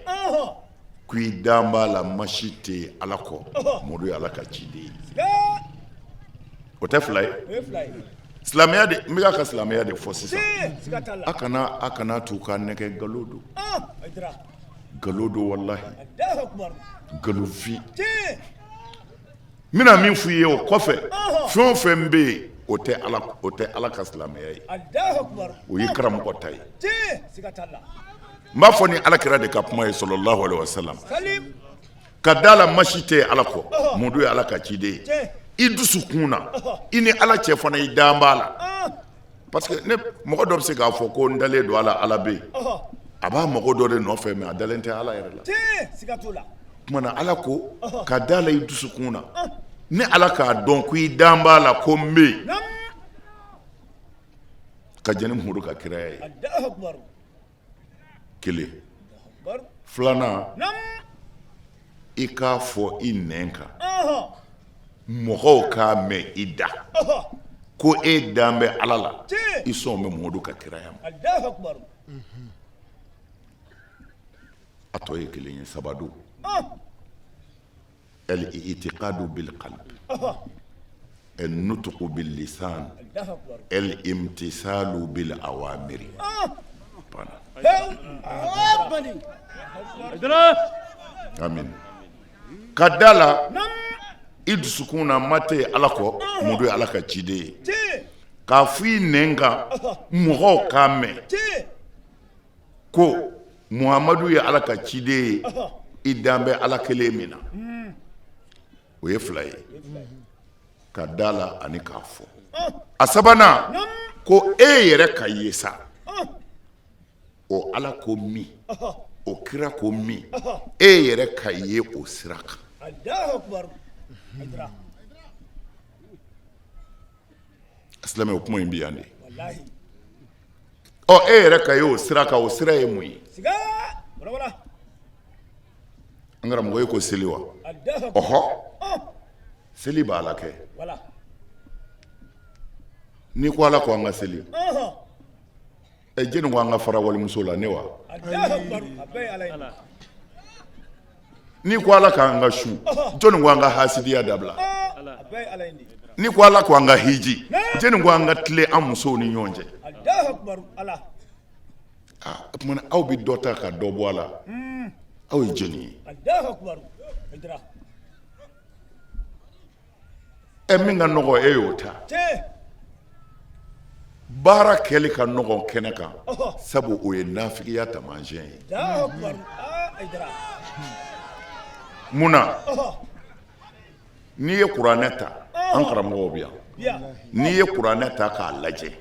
ko i dan b'a la ma si tɛ yen Ala kɔ, Mamadu ye Ala ka ciden ye. O tɛ fila ye? Silamɛya de, n bɛ ka silamɛya de fɔ sisan. A kana a kana t'u ka nɛgɛ, nkalon don, nkalon don, walahi nkalonfin. N bɛna min fɔ i ye o kɔfɛ, fɛn o fɛn bɛ yen, o tɛ Ala o tɛ Ala ka silamɛya ye, o ye karamɔgɔ ta ye. N b'a fɔ ni Ala kira de ka kuma ye, salalahu alayihi wa salam, ka da la ma si tɛ Ala kɔ, Mamadu ye Ala ka ciden ye. I dusukun na, i ni Ala cɛ fana, i dan b'a la, parce que ne mɔgɔ dɔ bɛ se k'a fɔ ko n dalen don a la, Ala bɛ yen. A b'a mago dɔ de nɔfɛ, mais a dalen tɛ Ala yɛrɛ la. Tuma na Ala ko ka da la i dusukun na ni Ala k'a dɔn ko i dan b'a la ko n bɛ yen, ka jɛn ni Mamadu ka kiraya ye. Kelen filanan, i k'a fɔ i nɛn kan mɔgɔw k'a mɛn i da ko e dan bɛ Ala la, i sɔn bɛ Mamadu ka kiraya ma. A tɔ ye kelen ye, saba don. El-i'tiqadu bil qalb, el-nutqu bil lisan, el-imtisalu bil awamiri. Banna. Amin. Ka da la i dusukun na ma tɛ Ala kɔ, Mamadu ye Ala ka ciden ye. K'a fɔ i nɛn kan mɔgɔw k'a mɛn ko Muhamadu ye Ala ka ciden ye, i dan bɛ Ala kelen min na, o ye fila ye, ka da la ani k'a fɔ. A sabanan ko e yɛrɛ ka ye sa, o Ala ko min, o kira ko min, e yɛrɛ ka ye o sira kan. Silamɛ, o kuma in bɛ yan de. Ɔ, e yɛrɛ ka ye o sira kan, o sira ye mun ye? An karamɔgɔ, e ko seli wa? Ɔhɔ, seli b'a la kɛ. N'i ko Ala ko an ka seli, ɛ, jɛni ko an ka fara walimuso la, ne wa? N'i ko Ala k'an ka sun, jɔnni ko an ka hasidiya dabila? N'i ko Ala ko an ka hiji, jɔnni ko an ka tilen an musow ni ɲɔgɔn cɛ? Aa, o tuma aw bɛ dɔ ta ka dɔ bɔ a la, aw ye jɔnni ye? Ɛ, min ka nɔgɔ, e y'o ta. Baara kɛli ka nɔgɔn kɛnɛ kan, sabu o ye nafigiya taamasiyɛn ye. Mun na? N'i ye kuranɛ ta, an karamɔgɔw bɛ yan, n'i ye kuranɛ ta k'a lajɛ,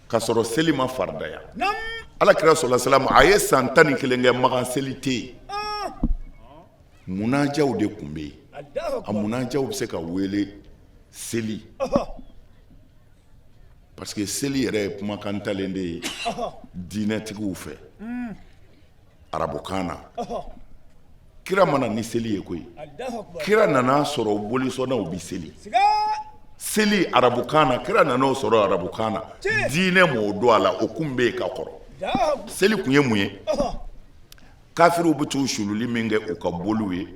k'a sɔrɔ seli ma faridaya, Ala kira sɔla salamu a ye san 11 kɛ Makan, seli tɛ yen. Munajaw de tun bɛ yen. A munajaw bɛ se ka wele seli, parce que seli yɛrɛ ye kumakan talen de ye diinɛtigiw fɛ arabukan na. Kira ma na ni seli ye koyi, kira nana sɔrɔ bolisɔnnaw bɛ seli. Seli arabukan na, kira nana o sɔrɔ arabukan na, diinɛ m'o don a la, o kun bɛ yen ka kɔrɔ. Seli kun ye mun ye? Kafiriw bɛ t'u sululi min kɛ u ka boliw ye,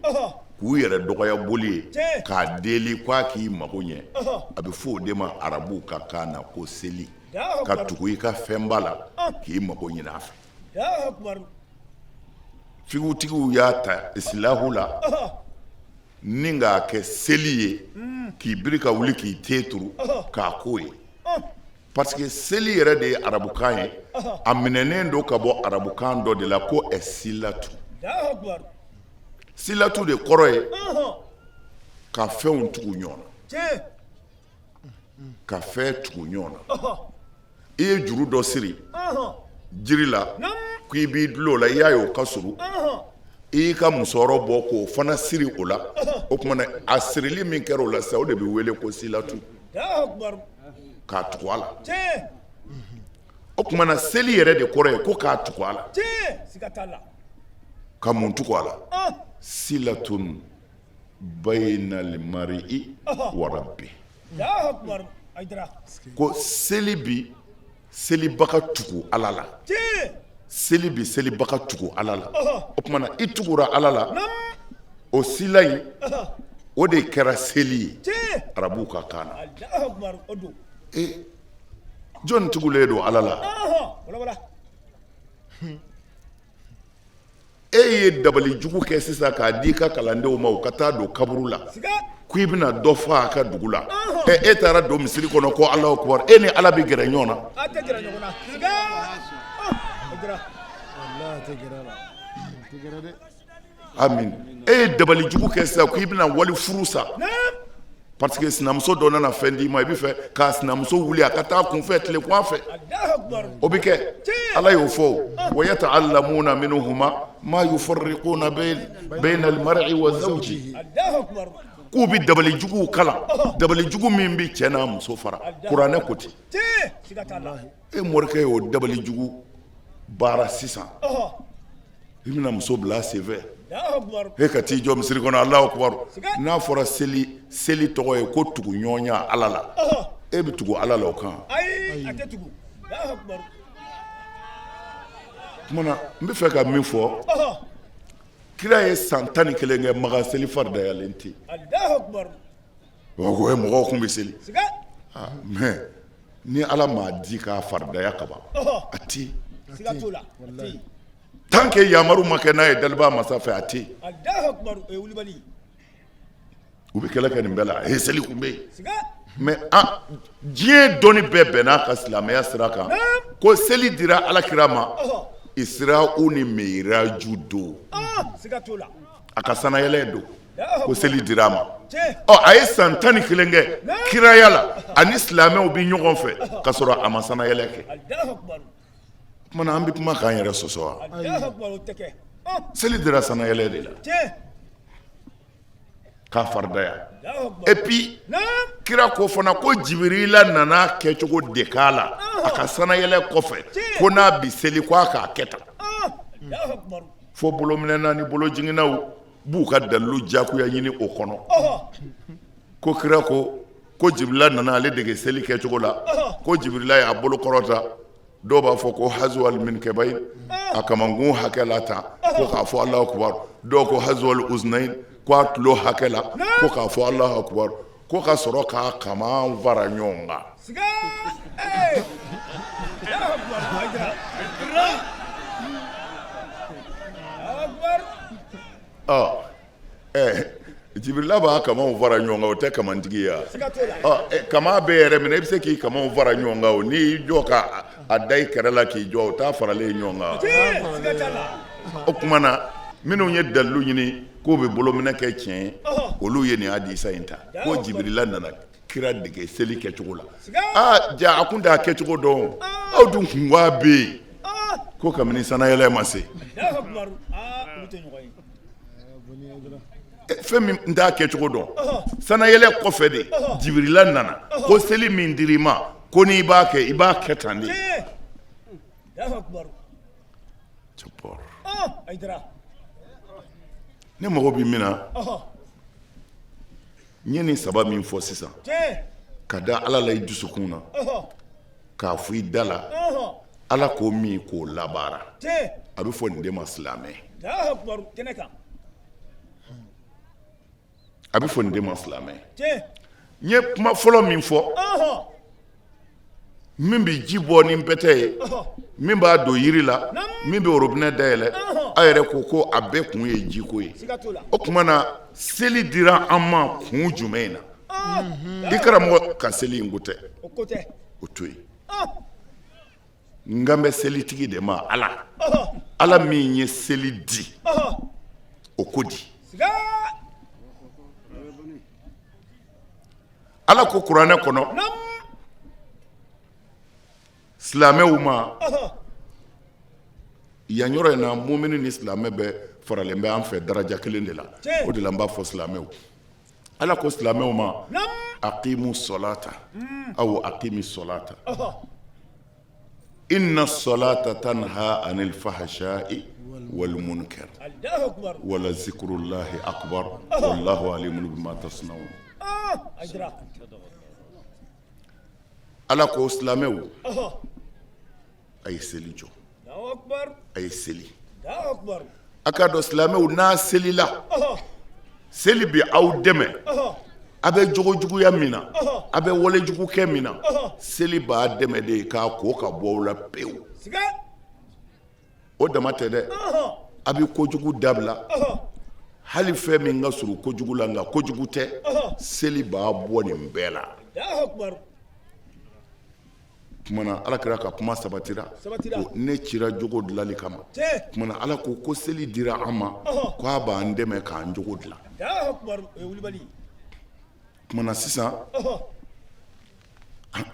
k'u yɛrɛ dɔgɔya boli ye, k'a deli k'a k'i mago ɲɛ, a bɛ fɔ o de ma arabuw ka kan na ko seli, ka tugu i ka fɛnba la k'i mago ɲini a fɛ. Figutigiw y'a ta isilahu la ni k'a kɛ seli ye, k'i biri ka wuli k'i ten turu k'a k'o ye, parce que seli yɛrɛ de ye arabukan ye, a minɛnen don ka bɔ arabukan dɔ de la ko ɛsilatu. Silatu de kɔrɔ ye ka fɛnw tugu ɲɔgɔn na, ka fɛn tugu ɲɔgɔn na. I ye juru dɔ siri. jiri la ko i b'i dulon o la, i y'a ye o ka surun, i y'i ka musɔrɔ bɔ k'o fana siri o la. O tuma na, a sirili min kɛra o la sisan, o de bɛ wele ko silatu, k'a tugu a la. O tuma na, seli yɛrɛ de kɔrɔ ye ko k'a tugu a la. Ka mun tugu a la? Silatun bayinal mari'i wa rabbi. Ko seli bi selibaga tugu Ala la, seli bi selibaga tugu Ala la. O tuma na, i tugura Ala la, o sila in, o de kɛra seli ye arabuw ka kan na. E jɔn tugulen don Ala la? E ye dabali jugu kɛ sisan k'a di i ka kalandenw ma, u ka taa don kaburu la ko i bɛna dɔ faa a ka dugu la. E taara don misiri kɔnɔ ko Alahu akubar. E ni Ala bɛ gɛrɛ ɲɔgɔn na? Amin. E ye dabali jugu kɛ sisan ko i bɛna wali furu sa, parce que sinamuso dɔ nana fɛn d'i ma, i bɛ fɛ k'a sinamuso wuli a ka taa kunfɛ tilegan fɛ. O bɛ kɛ, Ala y'o fɔ: wa yata'allamuna minhuma ma yufarriquna bayna al-mar'i wa zawji. K'u bɛ dabali juguw kalan, dabali jugu min bɛ cɛ n'a muso fara. Kuranɛ ko ten. E morikɛ y'o dabali jugu baara sisan, i bɛna muso bila a senfɛ, e ka t'i jɔ misiri kɔnɔ, Alahu akubar. N'a fɔra seli, seli tɔgɔ ye ko tuguɲɔgɔnya Ala la, e bɛ tugu Ala la o kan? Tuma na, n bɛ fɛ ka min fɔ, kira ye san 11 kɛ Makan, seli faridayalen tɛ yen. Ko mɔgɔw kun bɛ seli, mais ni Ala m'a di k'a faridaya kaban, a tɛ yen. Tant que yamaru ma kɛ n'a ye daliba masa fɛ, a tɛ yen. U bɛ kɛlɛ kɛ nin bɛɛ la. E seli kun bɛ yen, mais diɲɛ dɔnni bɛɛ bɛn'a ka silamɛya sira kan ko seli dira Ala kira ma Isra'u ni Mi'raju don, a ka sanayɛlɛ don, ko seli dira a ma. Ɔ, a ye san 11 kɛ kiraya la, ani silamɛw bɛ ɲɔgɔn fɛ ka sɔrɔ a ma sanayɛlɛ kɛ. Tuma na, an bɛ kuma k'an yɛrɛ sɔsɔ wa? Seli dira sanayɛlɛ de la k'a faridaya. Et puis kira ko fana ko Jibirila nana kɛcogo de k'a la a ka sanayɛlɛ kɔfɛ, ko n'a bi seli, ko a k'a kɛ tan. Fo bolominɛna ni bolojiginnaw b'u ka dalilu jagoya ɲini o kɔnɔ, ko kira ko ko Jibirila nana ale dege seli kɛcogo la, ko Jibirila y'a bolo kɔrɔta, dɔw b'a fɔ ko hazuwal minkɛbayi, a kamankun hakɛ la tan, ko k'a fɔ Alahu akubar. Dɔw ko hazuwal uznayin, ko a tulo hakɛ la, ko k'a fɔ Alahu akubar, ko ka sɔrɔ k'a kaman fara ɲɔgɔn kan. Ɔ ɛ, Jibirila b'a kamanw fara ɲɔgɔn kan, o tɛ kamantigi ye wa? Kaman bɛ yɛrɛ minɛ, i bɛ se k'i kamanw fara ɲɔgɔn kan o. N'i y'i jɔ ka a da i kɛrɛ la k'i jɔ, o t'a faralen ɲɔgɔn kan? O tuma na, minnu ye dalilu ɲini k'o bɛ bolominɛ kɛ tiɲɛ ye, olu ye nin hadisa in ta ko Jibirila nana kira dege seli kɛcogo la. Aa ja, a kun t'a kɛcogo dɔn. Aw dun kun k'a bɛ yen ko kabini sanayɛlɛ ma se, fɛn min n t'a kɛcogo dɔn, sanayɛlɛ kɔfɛ de Jibirila nana ko seli min dir'i ma, ko n'i b'a kɛ, i b'a kɛ tan de. Ne mago bɛ min na, n ye nin saba min fɔ sisan, ka da Ala la i dusukun na, k'a fɔ i da la, Ala k'o min k'o labaara, a bɛ fɔ nin de ma silamɛ. A bɛ fɔ nin de ma silamɛ. N ye kuma fɔlɔ min fɔ, min bɛ ji bɔ ni pɛtɛ ye, min b'a don yiri la, min bɛ robinet dayɛlɛ, a yɛrɛ ko ko a bɛɛ kun ye jiko ye. O tuma na, seli dira an ma kun jumɛn in na? I karamɔgɔ ka seli in ko tɛ, o to yen. N kan bɛ selitigi de ma, Ala. Ala min ye seli di, o ko di? Ala ko kuranɛ kɔnɔ silamɛw ma. Yan yɔrɔ in na, mumini ni silamɛ bɛɛ faralen bɛ an fɛ daraja kelen de la. O de la n b'a fɔ silamɛw, Ala ko silamɛw ma: aqimu solata aw aqimi solata, inna solata tanha anil fahsha'i wal munkar wala zikrullahi akbar wallahu alimun bima tasnaun. Ala ko silamɛw, a ye seli jɔ, a ye seli. A k'a dɔn silamɛw, n'a selila, seli bɛ aw dɛmɛ. A bɛ jogo juguya min na, a bɛ walejugu kɛ min na, seli b'a dɛmɛ de k'a ko ka bɔ aw la pewu. O dama tɛ dɛ, a bɛ kojugu dabila, hali fɛn min ka surun kojugu la nka kojugu tɛ, seli b'a bɔ nin bɛɛ la. Tumana Ala kira ka kuma sabatira ko ne cira jogo dilanli kama. Tumana Ala ko ko seli dira an ma ko a b'an dɛmɛ k'an jogo dilan. Tumana sisan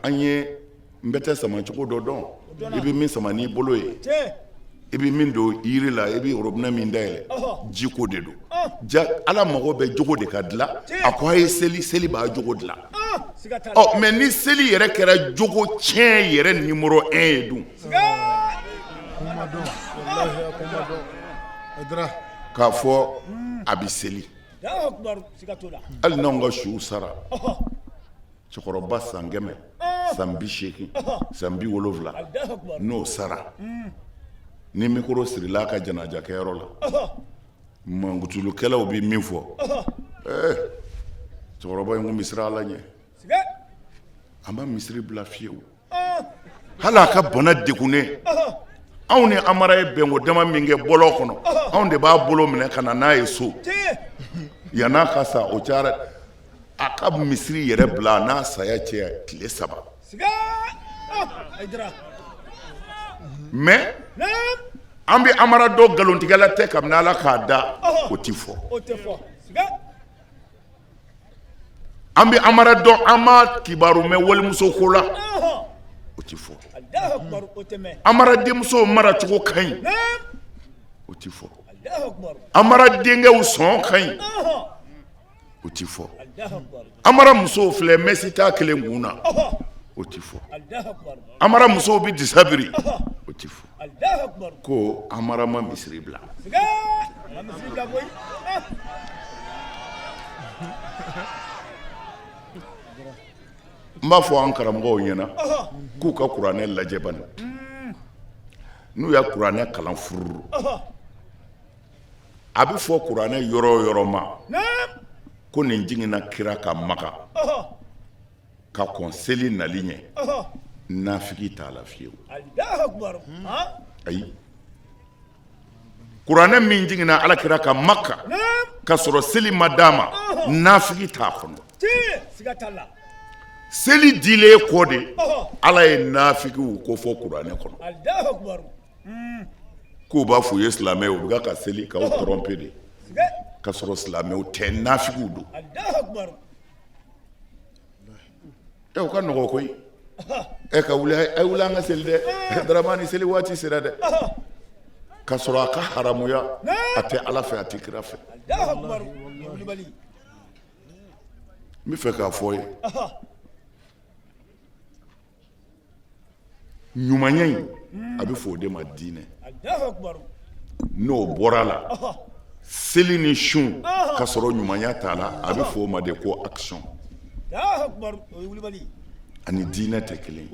an ye npɛtɛ samacogo dɔ dɔn. I bɛ min sama n'i bolo ye, i bɛ min don yiri la, i bɛ robinet min dayɛlɛ, jiko de don. Ja Ala mago bɛ jogo de ka dilan. A ko a ye seli, seli b'a jogo dilan. Ɔ mais ni seli yɛrɛ kɛra jogo tiɲɛ yɛrɛ numéro 1 ye dun, k'a fɔ a bɛ seli, hali n'anw ka suw sara, cɛkɔrɔba san 100, san 80, san 70, n'o sara, ni micro sirila a ka janajakɛyɔrɔ la, mankutulukɛlaw bɛ min fɔ: ɛɛ, cɛkɔrɔba in kun bɛ siran Ala ɲɛ, a ma misiri bila fiyewu, hali a ka bana degunnen. Anw ni Amara ye bɛnko dama min kɛ bɔlɔn kɔnɔ, anw de b'a bolo minɛ ka na n'a ye so yann'a ka sa. O cayara, a ka misiri yɛrɛ bila a n'a saya cɛ tile 3. Mais an bɛ Amara dɔn nkalontigɛla tɛ kabini Ala k'a da, o tɛ fɔ. An bɛ Amara dɔn, an ma kibaru mɛn walimuso ko la, o tɛ fɔ. Amara denmuso maracogo ka ɲi, o tɛ fɔ. Amara denkɛw sɔn ka ɲi, o tɛ fɔ. Amara musow filɛ, mèche t'a kelen kun na, o tɛ fɔ. Amara musow bɛ disa biri, o tɛ fɔ. Ko Amara ma misiri bila. N b'a fɔ an karamɔgɔw ɲɛna k'u ka kuranɛ lajɛ bani. N'u ya kuranɛ kalan fururu, a bɛ fɔ kuranɛ yɔrɔ o yɔrɔ ma ko nin jiginna kira kan Maka ka kɔn seli nali ɲɛ, nafigi t'a la fiyewu. Ayi, kuranɛ min jiginna ala kira kan Maka ka sɔrɔ seli ma d'a ma, nafigi t'a kɔnɔ. Seli dilen kɔ de, Ala ye nafigiw ko fɔ kuranɛ kɔnɔ, k'u b'a fɔ u ye silamɛ ye, u bɛ ka seli k'aw tromper de, ka sɔrɔ silamɛw tɛ, nafigiw don. Ɛ, o ka nɔgɔ koyi. Ɛ, ka wuli, a ye wuli an ka seli dɛ, Daramani, seli waati sera dɛ, ka sɔrɔ a ka haramuya, a tɛ Ala fɛ, a tɛ kira fɛ. N bɛ fɛ k'a fɔ ye, ɲumanya in, a bɛ fɔ o de ma diinɛ. N'o bɔra la, seli ni sun ka sɔrɔ ɲumanya t'a la, a bɛ fɔ o ma de ko action. Ani diinɛ tɛ kelen.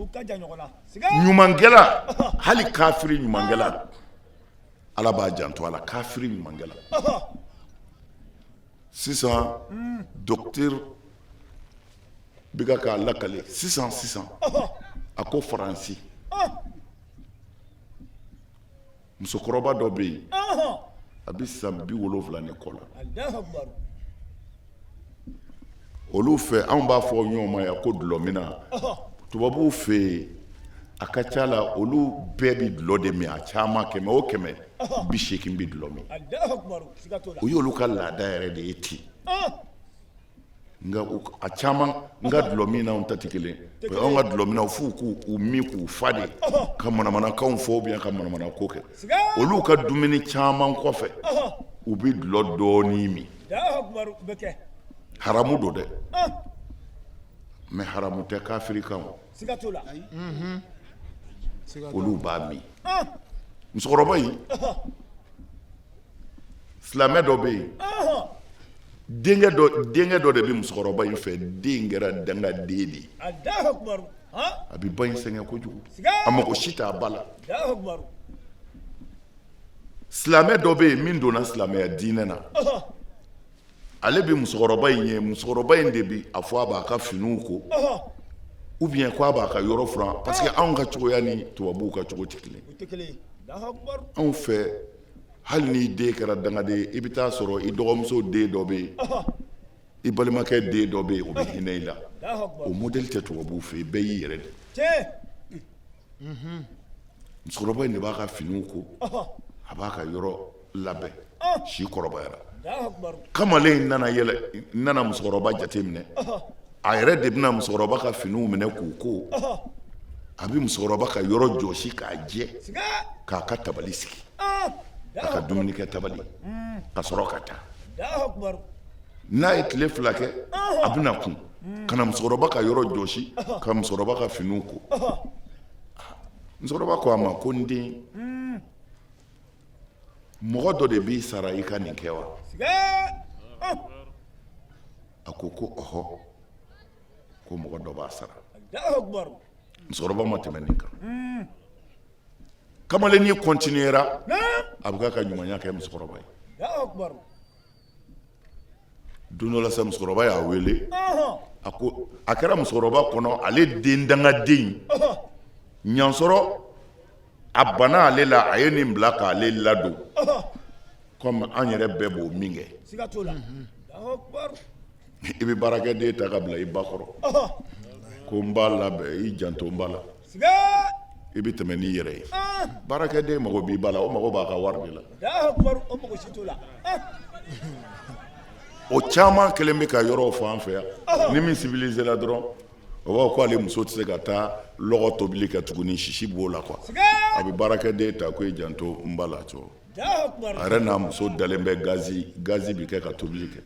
Ɲumankɛla, hali kafiri ɲumankɛla, Ala b'a janto a la, kafiri ɲumankɛla. Sisan docteur bɛ ka k'a lakale sisan sisan, a ko Faransi musokɔrɔba dɔ bɛ yen, a bɛ san 70 ni kɔ la. Olu fɛ, anw b'a fɔ ɲɔgɔn ma yan ko dulɔminna. Tubabuw fɛ yen, a ka ca la, olu bɛɛ bɛ dulɔ de min. A caman, 100 o 100, 80 bɛ dulɔ min. O y'olu ka laada yɛrɛ de ye ten. Nka a caman n ka dulɔminnaw ta tɛ kelen anw ka dulɔminnaw f'u k'u min k'u fa de ka manamanakanw fɔ ou bien ka manamana ko kɛ olu ka dumuni caman kɔfɛ u bɛ dulɔ dɔɔnin min haramu don dɛ mais haramu tɛ kafiri kan olu b'a min musokɔrɔba in silamɛ dɔ bɛ yen denkɛ dɔ dɔ de bɛ musokɔrɔba in fɛ den kɛra dangaden de ye a bɛ ba in sɛgɛn kojugu a mago si t'a ba la silamɛ dɔ bɛ yen min donna silamɛya diinɛ na ale bɛ musokɔrɔba in ye musokɔrɔba in de bɛ a fɔ a b'a ka finiw ko ou bien ko a b'a ka yɔrɔ furan parce que anw ka cogoya ni tubabuw ka cogo tɛ kelen anw fɛ hali n'i den kɛra dangaden ye i bɛ taa sɔrɔ i dɔgɔmuso den dɔ bɛ yen i balimakɛ den dɔ bɛ yen o bɛ hinɛ i la o modèle tɛ tubabuw fɛ yen bɛɛ y'i yɛrɛ de musokɔrɔba in de b'a ka finiw ko a b'a ka yɔrɔ labɛn si kɔrɔbayara kamalen in nana yɛlɛ nana musokɔrɔba jate minɛ a yɛrɛ de bɛna musokɔrɔba ka finiw minɛ k'u ko a bɛ musokɔrɔba ka yɔrɔ jɔsi k'a jɛ k'a ka tabali sigi a ka dumunikɛ tabali ka sɔrɔ ka taa n'a ye tile fila kɛ a bɛna kun ka na musokɔrɔba ka yɔrɔ jɔsi ka musokɔrɔba ka finiw ko musokɔrɔba ko a ma ko n den mɔgɔ dɔ de b'i sara i ka nin kɛ wa a ko ko ɔhɔ ko mɔgɔ dɔ b'a sara musokɔrɔba ma tɛmɛ nin kan hmm. kamalennin continuera a bɛ k'a ka ɲumanya kɛ musokɔrɔba ye don dɔ la sa musokɔrɔba y'a wele a ko a kɛra musokɔrɔba kɔnɔ ale den dangaden ɲansɔrɔ a banna ale la a ye nin bila k'ale ladon comme an yɛrɛ bɛɛ b'o min kɛ i bɛ baarakɛden ta ka bila i ba kɔrɔ ko n b'a labɛn i janto n ba la i bɛ tɛmɛ n'i yɛrɛ ye baarakɛden mago b'i ba la o mago b'a ka wari de la o caman kɛlen bɛ ka yɔrɔw fɔ an fɛ yan ni min civilisé la dɔrɔn o b'a fɔ ko ale muso tɛ se ka taa lɔgɔ tobili kɛ tuguni sisi b'o la quoi a bɛ baarakɛden ta ko i janto n ba la cɔ a yɛrɛ n'a muso dalen bɛ gazi gazi bɛ kɛ ka tobili kɛ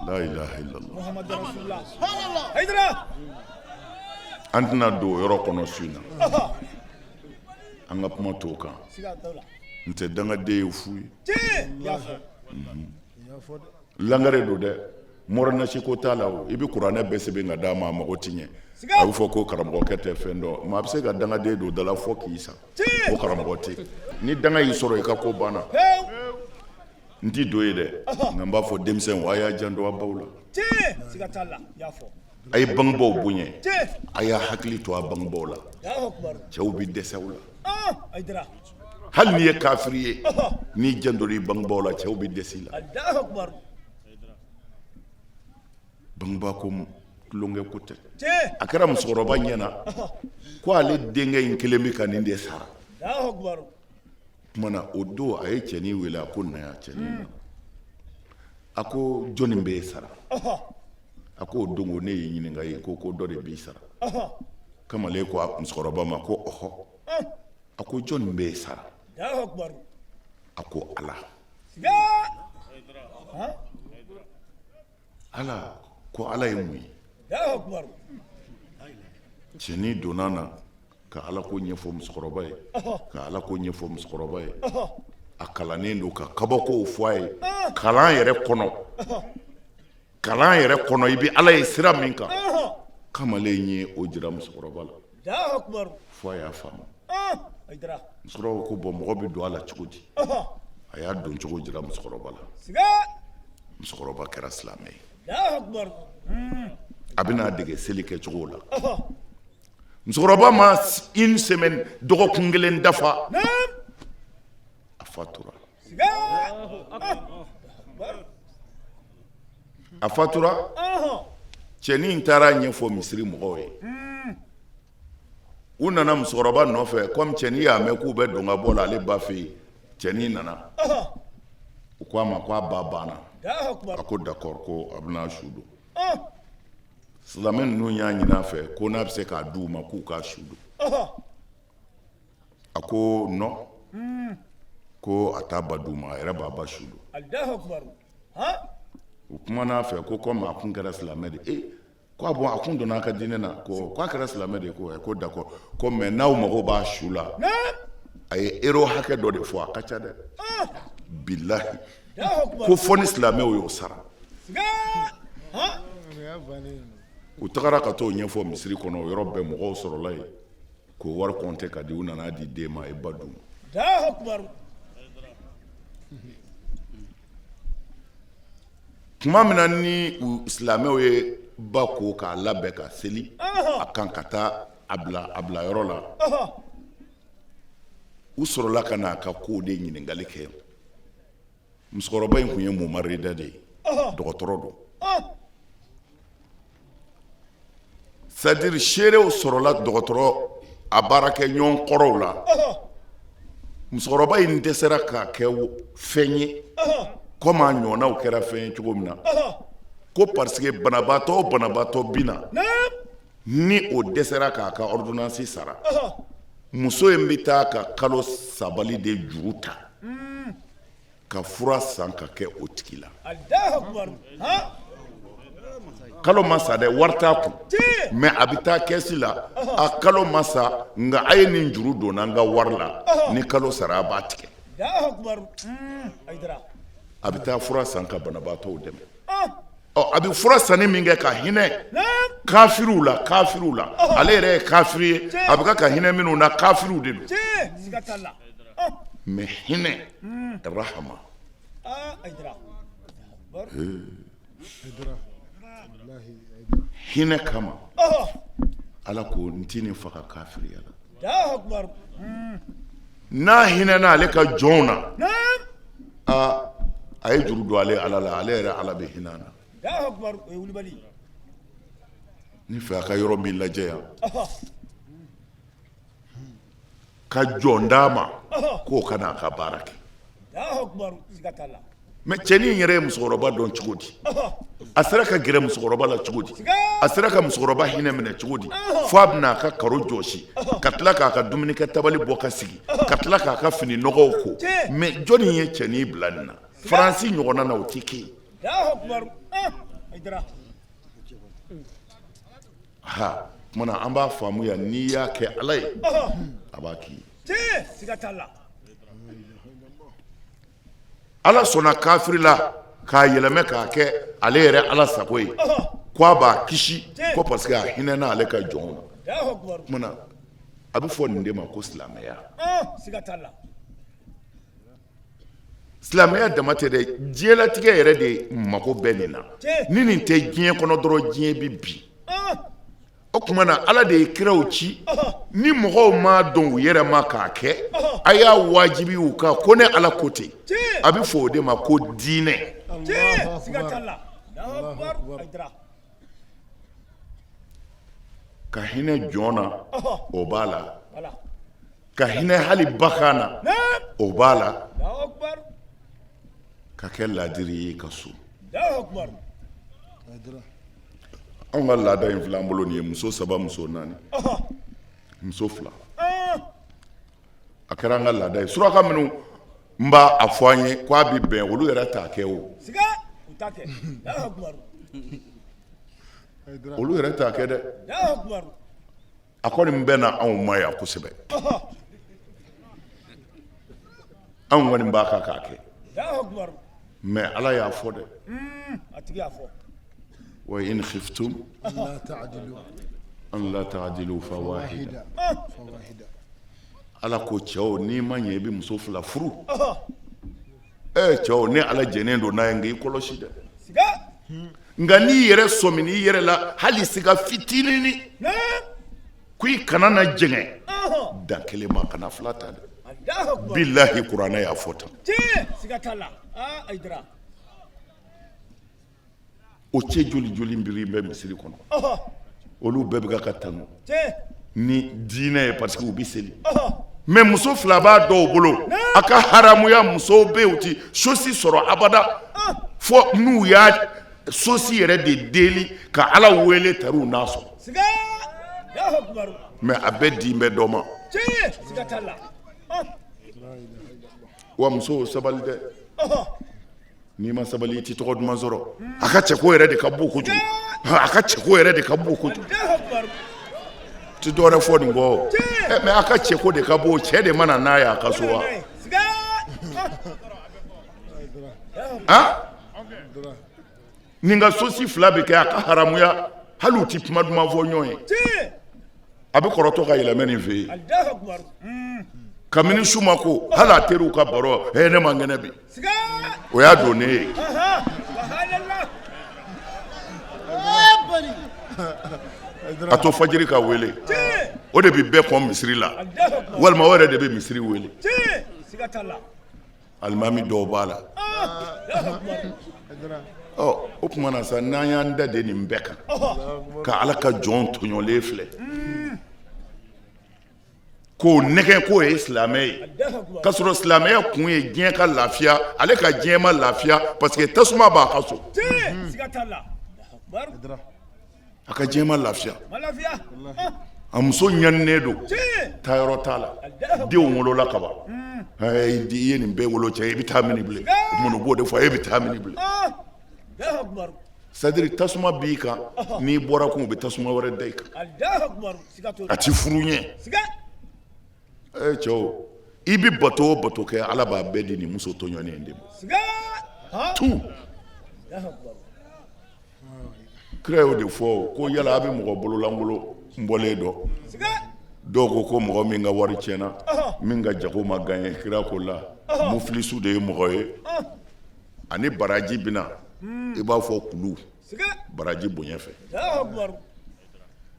la ilaha illallah an tɛna don o yɔrɔ kɔnɔ su in na an ka kuma t'o kan n tɛ dangaden ye fu ye langare don dɛ mɔrɔnasi ko t'a la o i bɛ kuranɛ bɛɛ sɛbɛn ka d'a ma a mago tɛ ɲɛ a bɛ fɔ ko karamɔgɔkɛ tɛ fɛn dɔn maa bɛ se ka dangaden don da la fo k'i sa o karamɔgɔ tɛ ni danga y'i sɔrɔ i ka ko banna n t'i don ye dɛ nka n b'a fɔ denmisɛnw a y'a janto a baw la a ye bangebaw bonya a y'a hakili to a bangebaw la cɛw bɛ dɛsɛ aw la hali n'i ye kafiri ye n'i jantora i bangebaw la cɛw bɛ dɛsɛ i la bangebaa ko tulonkɛ ko tɛ a kɛra musokɔrɔba ɲɛ na ko ale denkɛ in kelen bɛ ka nin de sara tuma na o don a ye cɛnin wele a ko na yan cɛnin nana a ko jɔnni b'e sara a ko o don ko ne y'i ɲininka ye ko ko dɔ de b'i sara kamalen ko musokɔrɔba ma ko ɔhɔ a ko jɔnni b'e sara a ko ala ala ko ala ye mun ye cɛnin donna na ka ala ko ɲɛfɔ musokɔrɔba ye ka ala ko ɲɛfɔ musokɔrɔba ye a kalannen don ka kabakow fɔ a ye kalan yɛrɛ kɔnɔ kalan yɛrɛ kɔnɔ i bɛ ala ye sira min kan kamalen ye o jira musokɔrɔba la fo a y'a faamu musokɔrɔba ko bɔn mɔgɔ bɛ don a la cogo di a y'a don cogo jira musokɔrɔba la musokɔrɔba kɛra silamɛ ye a bɛna a dege seli kɛcogo la musokɔrɔba ma une semaine dɔgɔkun kelen dafa a fatura a fatura cɛnin taara ɲɛfɔ misiri mɔgɔw ye u nana musokɔrɔba nɔfɛ kɔmi cɛnin y'a mɛn k'u bɛ don ka bɔ la ale ba fɛ yen cɛnin nana u ko a ma ko a ba banna A ko d'accord, ko a bɛna su don. Silamɛ ninnu y'a ɲini a fɛ ko n'a bɛ se k'a d'u ma, k'u k'a su don. A ko non, ko a t'a ba d'u ma, a yɛrɛ b'a ba su don. U kumana a fɛ ko komi a kun kɛra silamɛ de ye, ko a bon, a kun donna a ka diinɛ na, ko k'a kɛra silamɛ de ye, ko ko d'accord, ko mais n'aw mago b'a su la, a ye euro hakɛ dɔ de fɔ, a ka ca dɛ, bilahi, ko fɔ ni silamɛw y'o sara. U tagara ka t'o ɲɛfɔ misiri kɔnɔ. O yɔrɔ bɛɛ, mɔgɔw sɔrɔla yen k'o wari kɔnte ka di. U nana di den ma, a ye ba d'u ma. Tuma min na ni silamɛw ye ba ko k'a labɛn ka seli a kan ka taa a bila a bila yɔrɔ la, u sɔrɔla ka n'a ka kow de ɲininkali kɛ. Musokɔrɔba in tun ye mumarida de ye, dɔgɔtɔrɔ don. C'est-à-dire seerew sɔrɔla dɔgɔtɔrɔ a baarakɛ ɲɔgɔn kɔrɔw la. Musokɔrɔba in dɛsɛra k'a kɛ fɛn ye komi a ɲɔgɔnnaw kɛra fɛn ye cogo min na, ko parce que banabaatɔ o banabaatɔ bɛ na, ni o dɛsɛra k'a ka ordonnance sara, muso in bɛ taa ka kalo sabali de juru ta ka fura san ka kɛ o tigi la. Kalo ma sa dɛ, wari t'a kun, mais a bɛ taa kɛsi la, a kalo ma sa, nka a ye nin juru donna n ka wari la, ni kalo sara a b'a tigɛ. A bɛ taa fura san ka banabaatɔw dɛmɛ. Ɔ, a bɛ fura sanni min kɛ ka hinɛ kafiriw la, kafiriw la, ale yɛrɛ ye kafiri ye, a bɛ ka hinɛ minnu na, kafiriw de don, mais hinɛ, rahama. Hinɛ kama, Ala ko n tɛ nin faga kafiriya la. N'a hinɛna ale ka jɔnw na, aa, a ye juru don ale Ala la, ale yɛrɛ Ala bɛ hinɛ a na. Ni fɛ a ka yɔrɔ min lajɛ yan ka jɔn d'a ma k'o ka n'a ka baara kɛ. Mais cɛnin yɛrɛ ye musokɔrɔba dɔn cogo di? A sera ka gɛrɛ musokɔrɔba la cogo di? A sera ka musokɔrɔba hinɛ minɛ cogo di fo a bɛna a ka karo jɔsi, ka tila k'a ka dumunikɛ tabali bɔ ka sigi, ka tila k'a ka fini nɔgɔw ko? Mais jɔnni ye cɛnin bila nin na? Faransi ɲɔgɔnna na, o tɛ kɛ yen. Ha, tuma na an b'a faamu yan, n'i y'a kɛ Ala ye, a b'a k'i ye. Ala sɔnna kafiri la k'a yɛlɛmɛ k'a kɛ ale yɛrɛ Ala sago ye, ko a b'a kisi, ko parce que a hinɛna ale ka jɔnw na. Tuma na a bɛ fɔ nin de ma ko silamɛya. Silamɛya dama tɛ dɛ, diɲɛlatigɛ yɛrɛ de mago bɛ nin na. Ni nin tɛ diɲɛ kɔnɔ dɔrɔn, diɲɛ bɛ bin. O tuma na Ala de ye kiraw ci. Ni mɔgɔw m'a dɔn u yɛrɛ ma k'a kɛ, a y'a wajibi u kan ko ne Ala ko ten. A bɛ fɔ o de ma ko diinɛ. Ka hinɛ jɔn na, o b'a la. Ka hinɛ hali bagan na, o b'a la. Ka kɛ laadiri ye i ka so. Anw ka laada in filɛ an bolo nin ye, muso saba, muso naani, muso fila, a kɛra an ka laada ye. Suraka minnu n b'a a fɔ an ye ko a bɛ bɛn, olu yɛrɛ t'a kɛ o, olu yɛrɛ t'a kɛ dɛ. A kɔni bɛnna anw ma yan kosɛbɛ, anw kɔni b'a kan k'a kɛ, mais Ala y'a fɔ dɛ: wa in khiftum an la ta'dilu fawahida. Ala ko cɛw, n'i ma ɲɛ i bɛ muso fila furu, cɛw, ne Ala jɛnnen don n'a ye, nka i kɔlɔsi dɛ. Nka n'i yɛrɛ sɔmina i yɛrɛ la hali siga fitinin ko i kana na jɛngɛ dan kelen ma, kana fila ta dɛ. Bilahi, kuranɛ y'a fɔ tan. O cɛ joli joli biri bɛ misiri kɔnɔ, olu bɛɛ bɛ ka tanu ni diinɛ ye parce que u bɛ seli, mais muso fila b'a dɔw bolo, a ka haramuya. Musow bɛ yen, u tɛ sosi sɔrɔ abada. Fo n'u y'a sosi yɛrɛ de deli ka Ala wele tari u n'a sɔrɔ. Mais a bɛɛ din bɛ dɔ ma. Wa muso sabali dɛ, n'i ma sabali i tɛ tɔgɔ duman sɔrɔ. A ka cɛko yɛrɛ de ka bon kojugu, a ka cɛko yɛrɛ de ka bon kojugu. Ti dɔwɛrɛ fɔ nin kɔ, mais a ka cɛko de ka bon. Cɛ de mana n'a ye a ka so wa? Nin ka sosi fila bɛ kɛ a ka haramuya, hali u tɛ kuma duman fɔ ɲɔgɔn ye. A bɛ kɔrɔtɔ ka yɛlɛmɛ nin fɛ yen kabini su ma ko, hali a teriw ka baro, ne man kɛnɛ bi, o y'a don ne ye. A to fajiri ka wele, o de bɛ bɛɛ kɔn misiri la, walima o yɛrɛ de bɛ misiri wele. Alimami dɔw b'a la. Ɔ o tuma na sa, n'an y'an da de nin bɛɛ kan ka Ala ka jɔn tɔɲɔlen filɛ k'o nɛgɛ k'o ye silamɛ ye, k'a sɔrɔ silamɛya kun ye diɲɛ ka lafiya, ale ka diɲɛ ma lafiya parce que tasuma b'a ka so, a ka diɲɛ ma lafiya, a muso ɲaninen don, taayɔrɔ t'a la, denw wolola kaban. I ye nin bɛɛ wolo cɛ, i bɛ taa mini bilen? O tuma u b'o de fɔ, e bɛ taa mini bilen? C'est-à-dire tasuma b'i kan, n'i bɔra kun u bɛ tasuma wɛrɛ da i kan. A ti furu ɲɛ. Ee cɛw, i bɛ bato o bato kɛ, Ala b'a bɛɛ di nin muso tɔɲɔnen de ma tout. Kira y'o de fɔ ko yala a bɛ mɔgɔ bololankolon bɔlen dɔn? Dɔw ko ko mɔgɔ min ka wari tiɲɛna, min ka jago ma gagné. Kira ko la, mufilisu de ye mɔgɔ ye, ani baraji bɛ na i b'a fɔ kulu baraji bonya fɛ.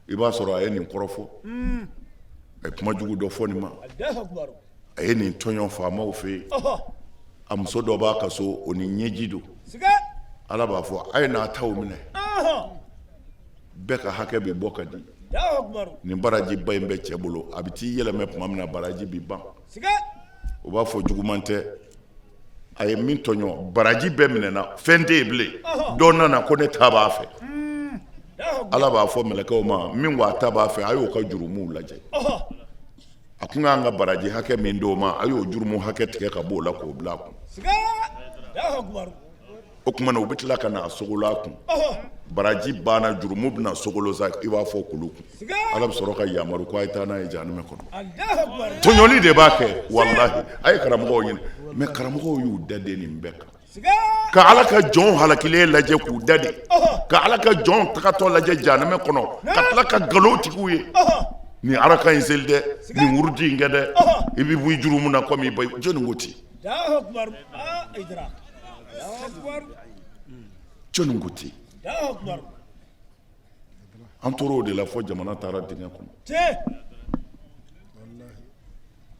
I b'a sɔrɔ a ye nin kɔrɔfɔ, a ye kuma jugu dɔ fɔ nin ma, a ye nin tɔɲɔ faamaw fɛ yen. A muso dɔ b'a ka so, o ni ɲɛji don. Ala b'a fɔ a ye n'a taw minɛ, bɛɛ ka hakɛ bɛ bɔ ka di. Nin barajiba in bɛ cɛ bolo, a bɛ t'i yɛlɛmɛ tuma min na, baraji bɛ ban. U b'a fɔ juguman tɛ, a ye min tɔɲɔ, baraji bɛɛ minɛna, fɛn tɛ yen bilen. Dɔ nana ko ne ta b'a fɛ. Ala b'a fɔ mɛlɛkɛw ma, min ko a ta b'a fɛ, a y'o ka jurumuw lajɛ. A kun kan ka baraji hakɛ min d'o ma, a y'o jurumu hakɛ tigɛ ka b'o la k'o bila a kun. O tuma na u bɛ tila ka na sogolo a kun. Baraji banna, jurumu bɛna sogolo sa i b'a fɔ kulu kun. Ala bɛ sɔrɔ ka yamaru ko a ye taa n'a ye jahanama kɔnɔ. Tɔɲɔli de b'a kɛ walahi. A ye karamɔgɔw ɲini, mais karamɔgɔw y'u da de nin bɛɛ kan, ka Ala ka jɔn halakilen lajɛ k'u da de, ka Ala ka jɔn tagatɔ lajɛ jahanama kɔnɔ, ka tila ka nkalon tig'u ye. Nin araka in seli dɛ, nin wurudi in kɛ dɛ, i bɛ bɔ i jurumu na komi i ba. Jɔnni ko ten? Jɔnni ko ten? An tora o de la fo jamana taara dingɛ kɔnɔ.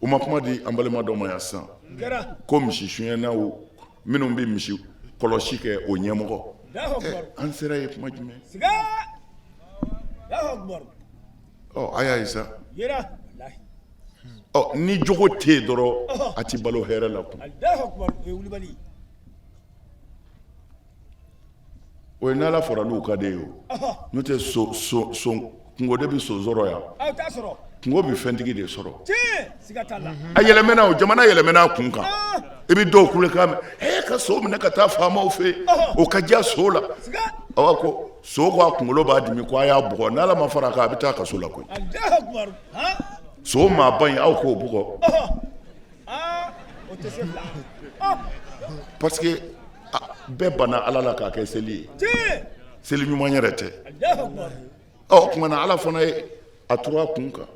U ma kuma di an balima dɔ ma yan sisan ko misi sonyɛnaw minnu bɛ misi kɔlɔsi kɛ, o ɲɛmɔgɔ. An sera ye kuma jumɛn? Ɔ a y'a ye sa. Ɔ ni jogo tɛ yen dɔrɔn, a tɛ balo hɛrɛ la kun. O ye n'Ala faral'u kan de ye o. N'o tɛ, so so so kungo de bɛ so sɔrɔ yan, kungo bɛ fɛntigi de sɔrɔ. A yɛlɛmɛna o, jamana yɛlɛmɛna a kun kan. I bɛ dɔw kulekan mɛn, e ka so minɛ ka taa faamaw fɛ yen, o ka diya so la. Awa ko so ko a kunkolo b'a dimi, ko a y'a bugɔ. N'Ala ma fara a kan, a bɛ taa kaso la koyi. So maaba in, aw k'o bugɔ parce que bɛɛ banna Ala la k'a kɛ seli ye, seli ɲuman yɛrɛ tɛ. Ɔ o tuma na, Ala fana ye a turu a kun kan.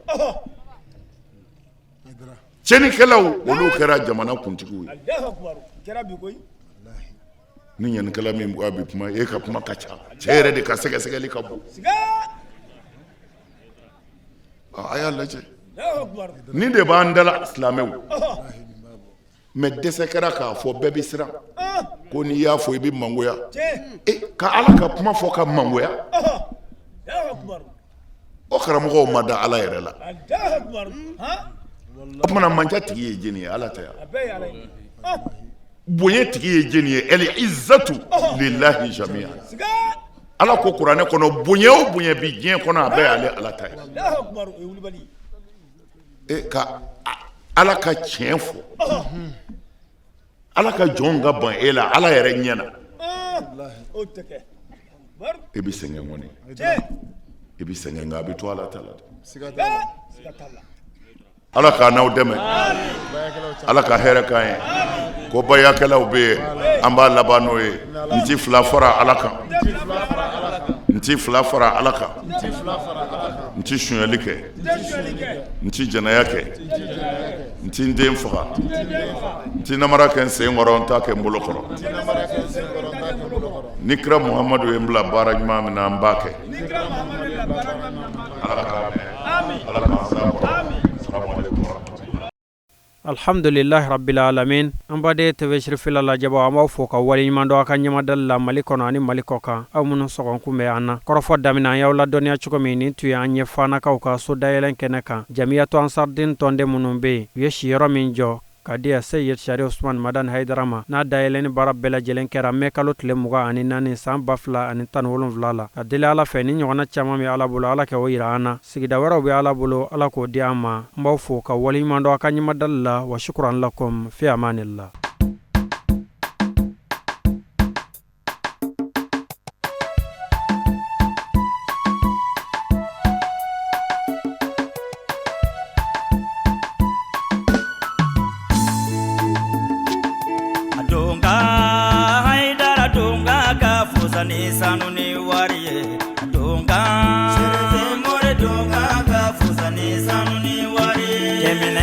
Tiɲɛnikɛlaw, olu kɛra jamana kuntigiw ye. Ni ɲɛnikɛla min bɔ a bɛ kuma, e ka kuma ka ca, cɛ yɛrɛ de ka sɛgɛsɛgɛli ka bon. A y'a lajɛ, nin de b'an dala silamɛw. Mais dɛsɛ kɛra k'a fɔ, bɛɛ bɛ siran ko n'i y'a fɔ i bɛ mangoya. Ka Ala ka kuma fɔ ka mangoya, o karamɔgɔw ma da Ala yɛrɛ la. O tuma na, manca tigi ye jɔni ye? Ala tɛ yan. Bonya tigi ye jɔnni ye? El izzatu lillahi jami'a. Ala ko kuranɛ kɔnɔ, bonya o bonya bi diɲɛ kɔnɔ, a bɛɛ y'ale Ala ta ye. E ka Ala ka tiɲɛ fɔ, Ala ka jɔnw ka ban e la Ala yɛrɛ ɲɛ na, e bɛ sɛgɛn kɔni, i bɛ sɛgɛn, nka a bɛ to Ala ta la dɛ. Ala k'a n'aw dɛmɛ, Ala ka hɛrɛ k'an ye. Ko bayakɛlaw bɛ yen, an b'a laban n'o ye. N ti fila fara Ala kan, n ti fila fara Ala kan, n ti sonyali kɛ, n ti jɛnɛya kɛ, n ti n den faga, n ti namara kɛ n sen kɔrɔ, n t'a kɛ n bolo kɔrɔ. Ni kira Muhamadu ye n bila baara ɲuman min na, n b'a kɛ. Ala k'a mɛn, Ala k'an s'a kɔrɔ. Salamu aleykum wa rahmatulah. Alhamdulilahi rabbil alamin. An baden TV Sirifila lajɛbaw, an b'aw fo ka waleɲuman dɔn aw ka ɲɛmadali la Mali kɔnɔ ani Mali kɔ kan, aw minnu sɔgɔnkun bɛ an na. Kɔrɔfɔ daminɛ, an y'aw ladɔnniya cogo min, nin tun ye an ye Fanakaw ka so dayɛlɛn kɛnɛ kan. Jamiyatu Ansardin tɔnden minnu bɛ yen, u ye siyɔrɔ min jɔ ka di Seyid Sharif Usman Madani Hayidara ma, n'a dayɛlɛnni baara bɛɛ lajɛlen kɛra mɛ kalo tile 24 san 2017 la. Ka deli Ala fɛ, ni ɲɔgɔnna caman bɛ Ala bolo, Ala ka o yira an na. Sigida wɛrɛw bɛ Ala bolo, Ala k'o di an ma. N b'aw fo ka waleɲuman dɔn aw ka ɲɛmadali la. Wa shukran lakum fi amanillah. Ni sanu ni wari ye donka mori donka ka fusa ni sanu ni wari ye.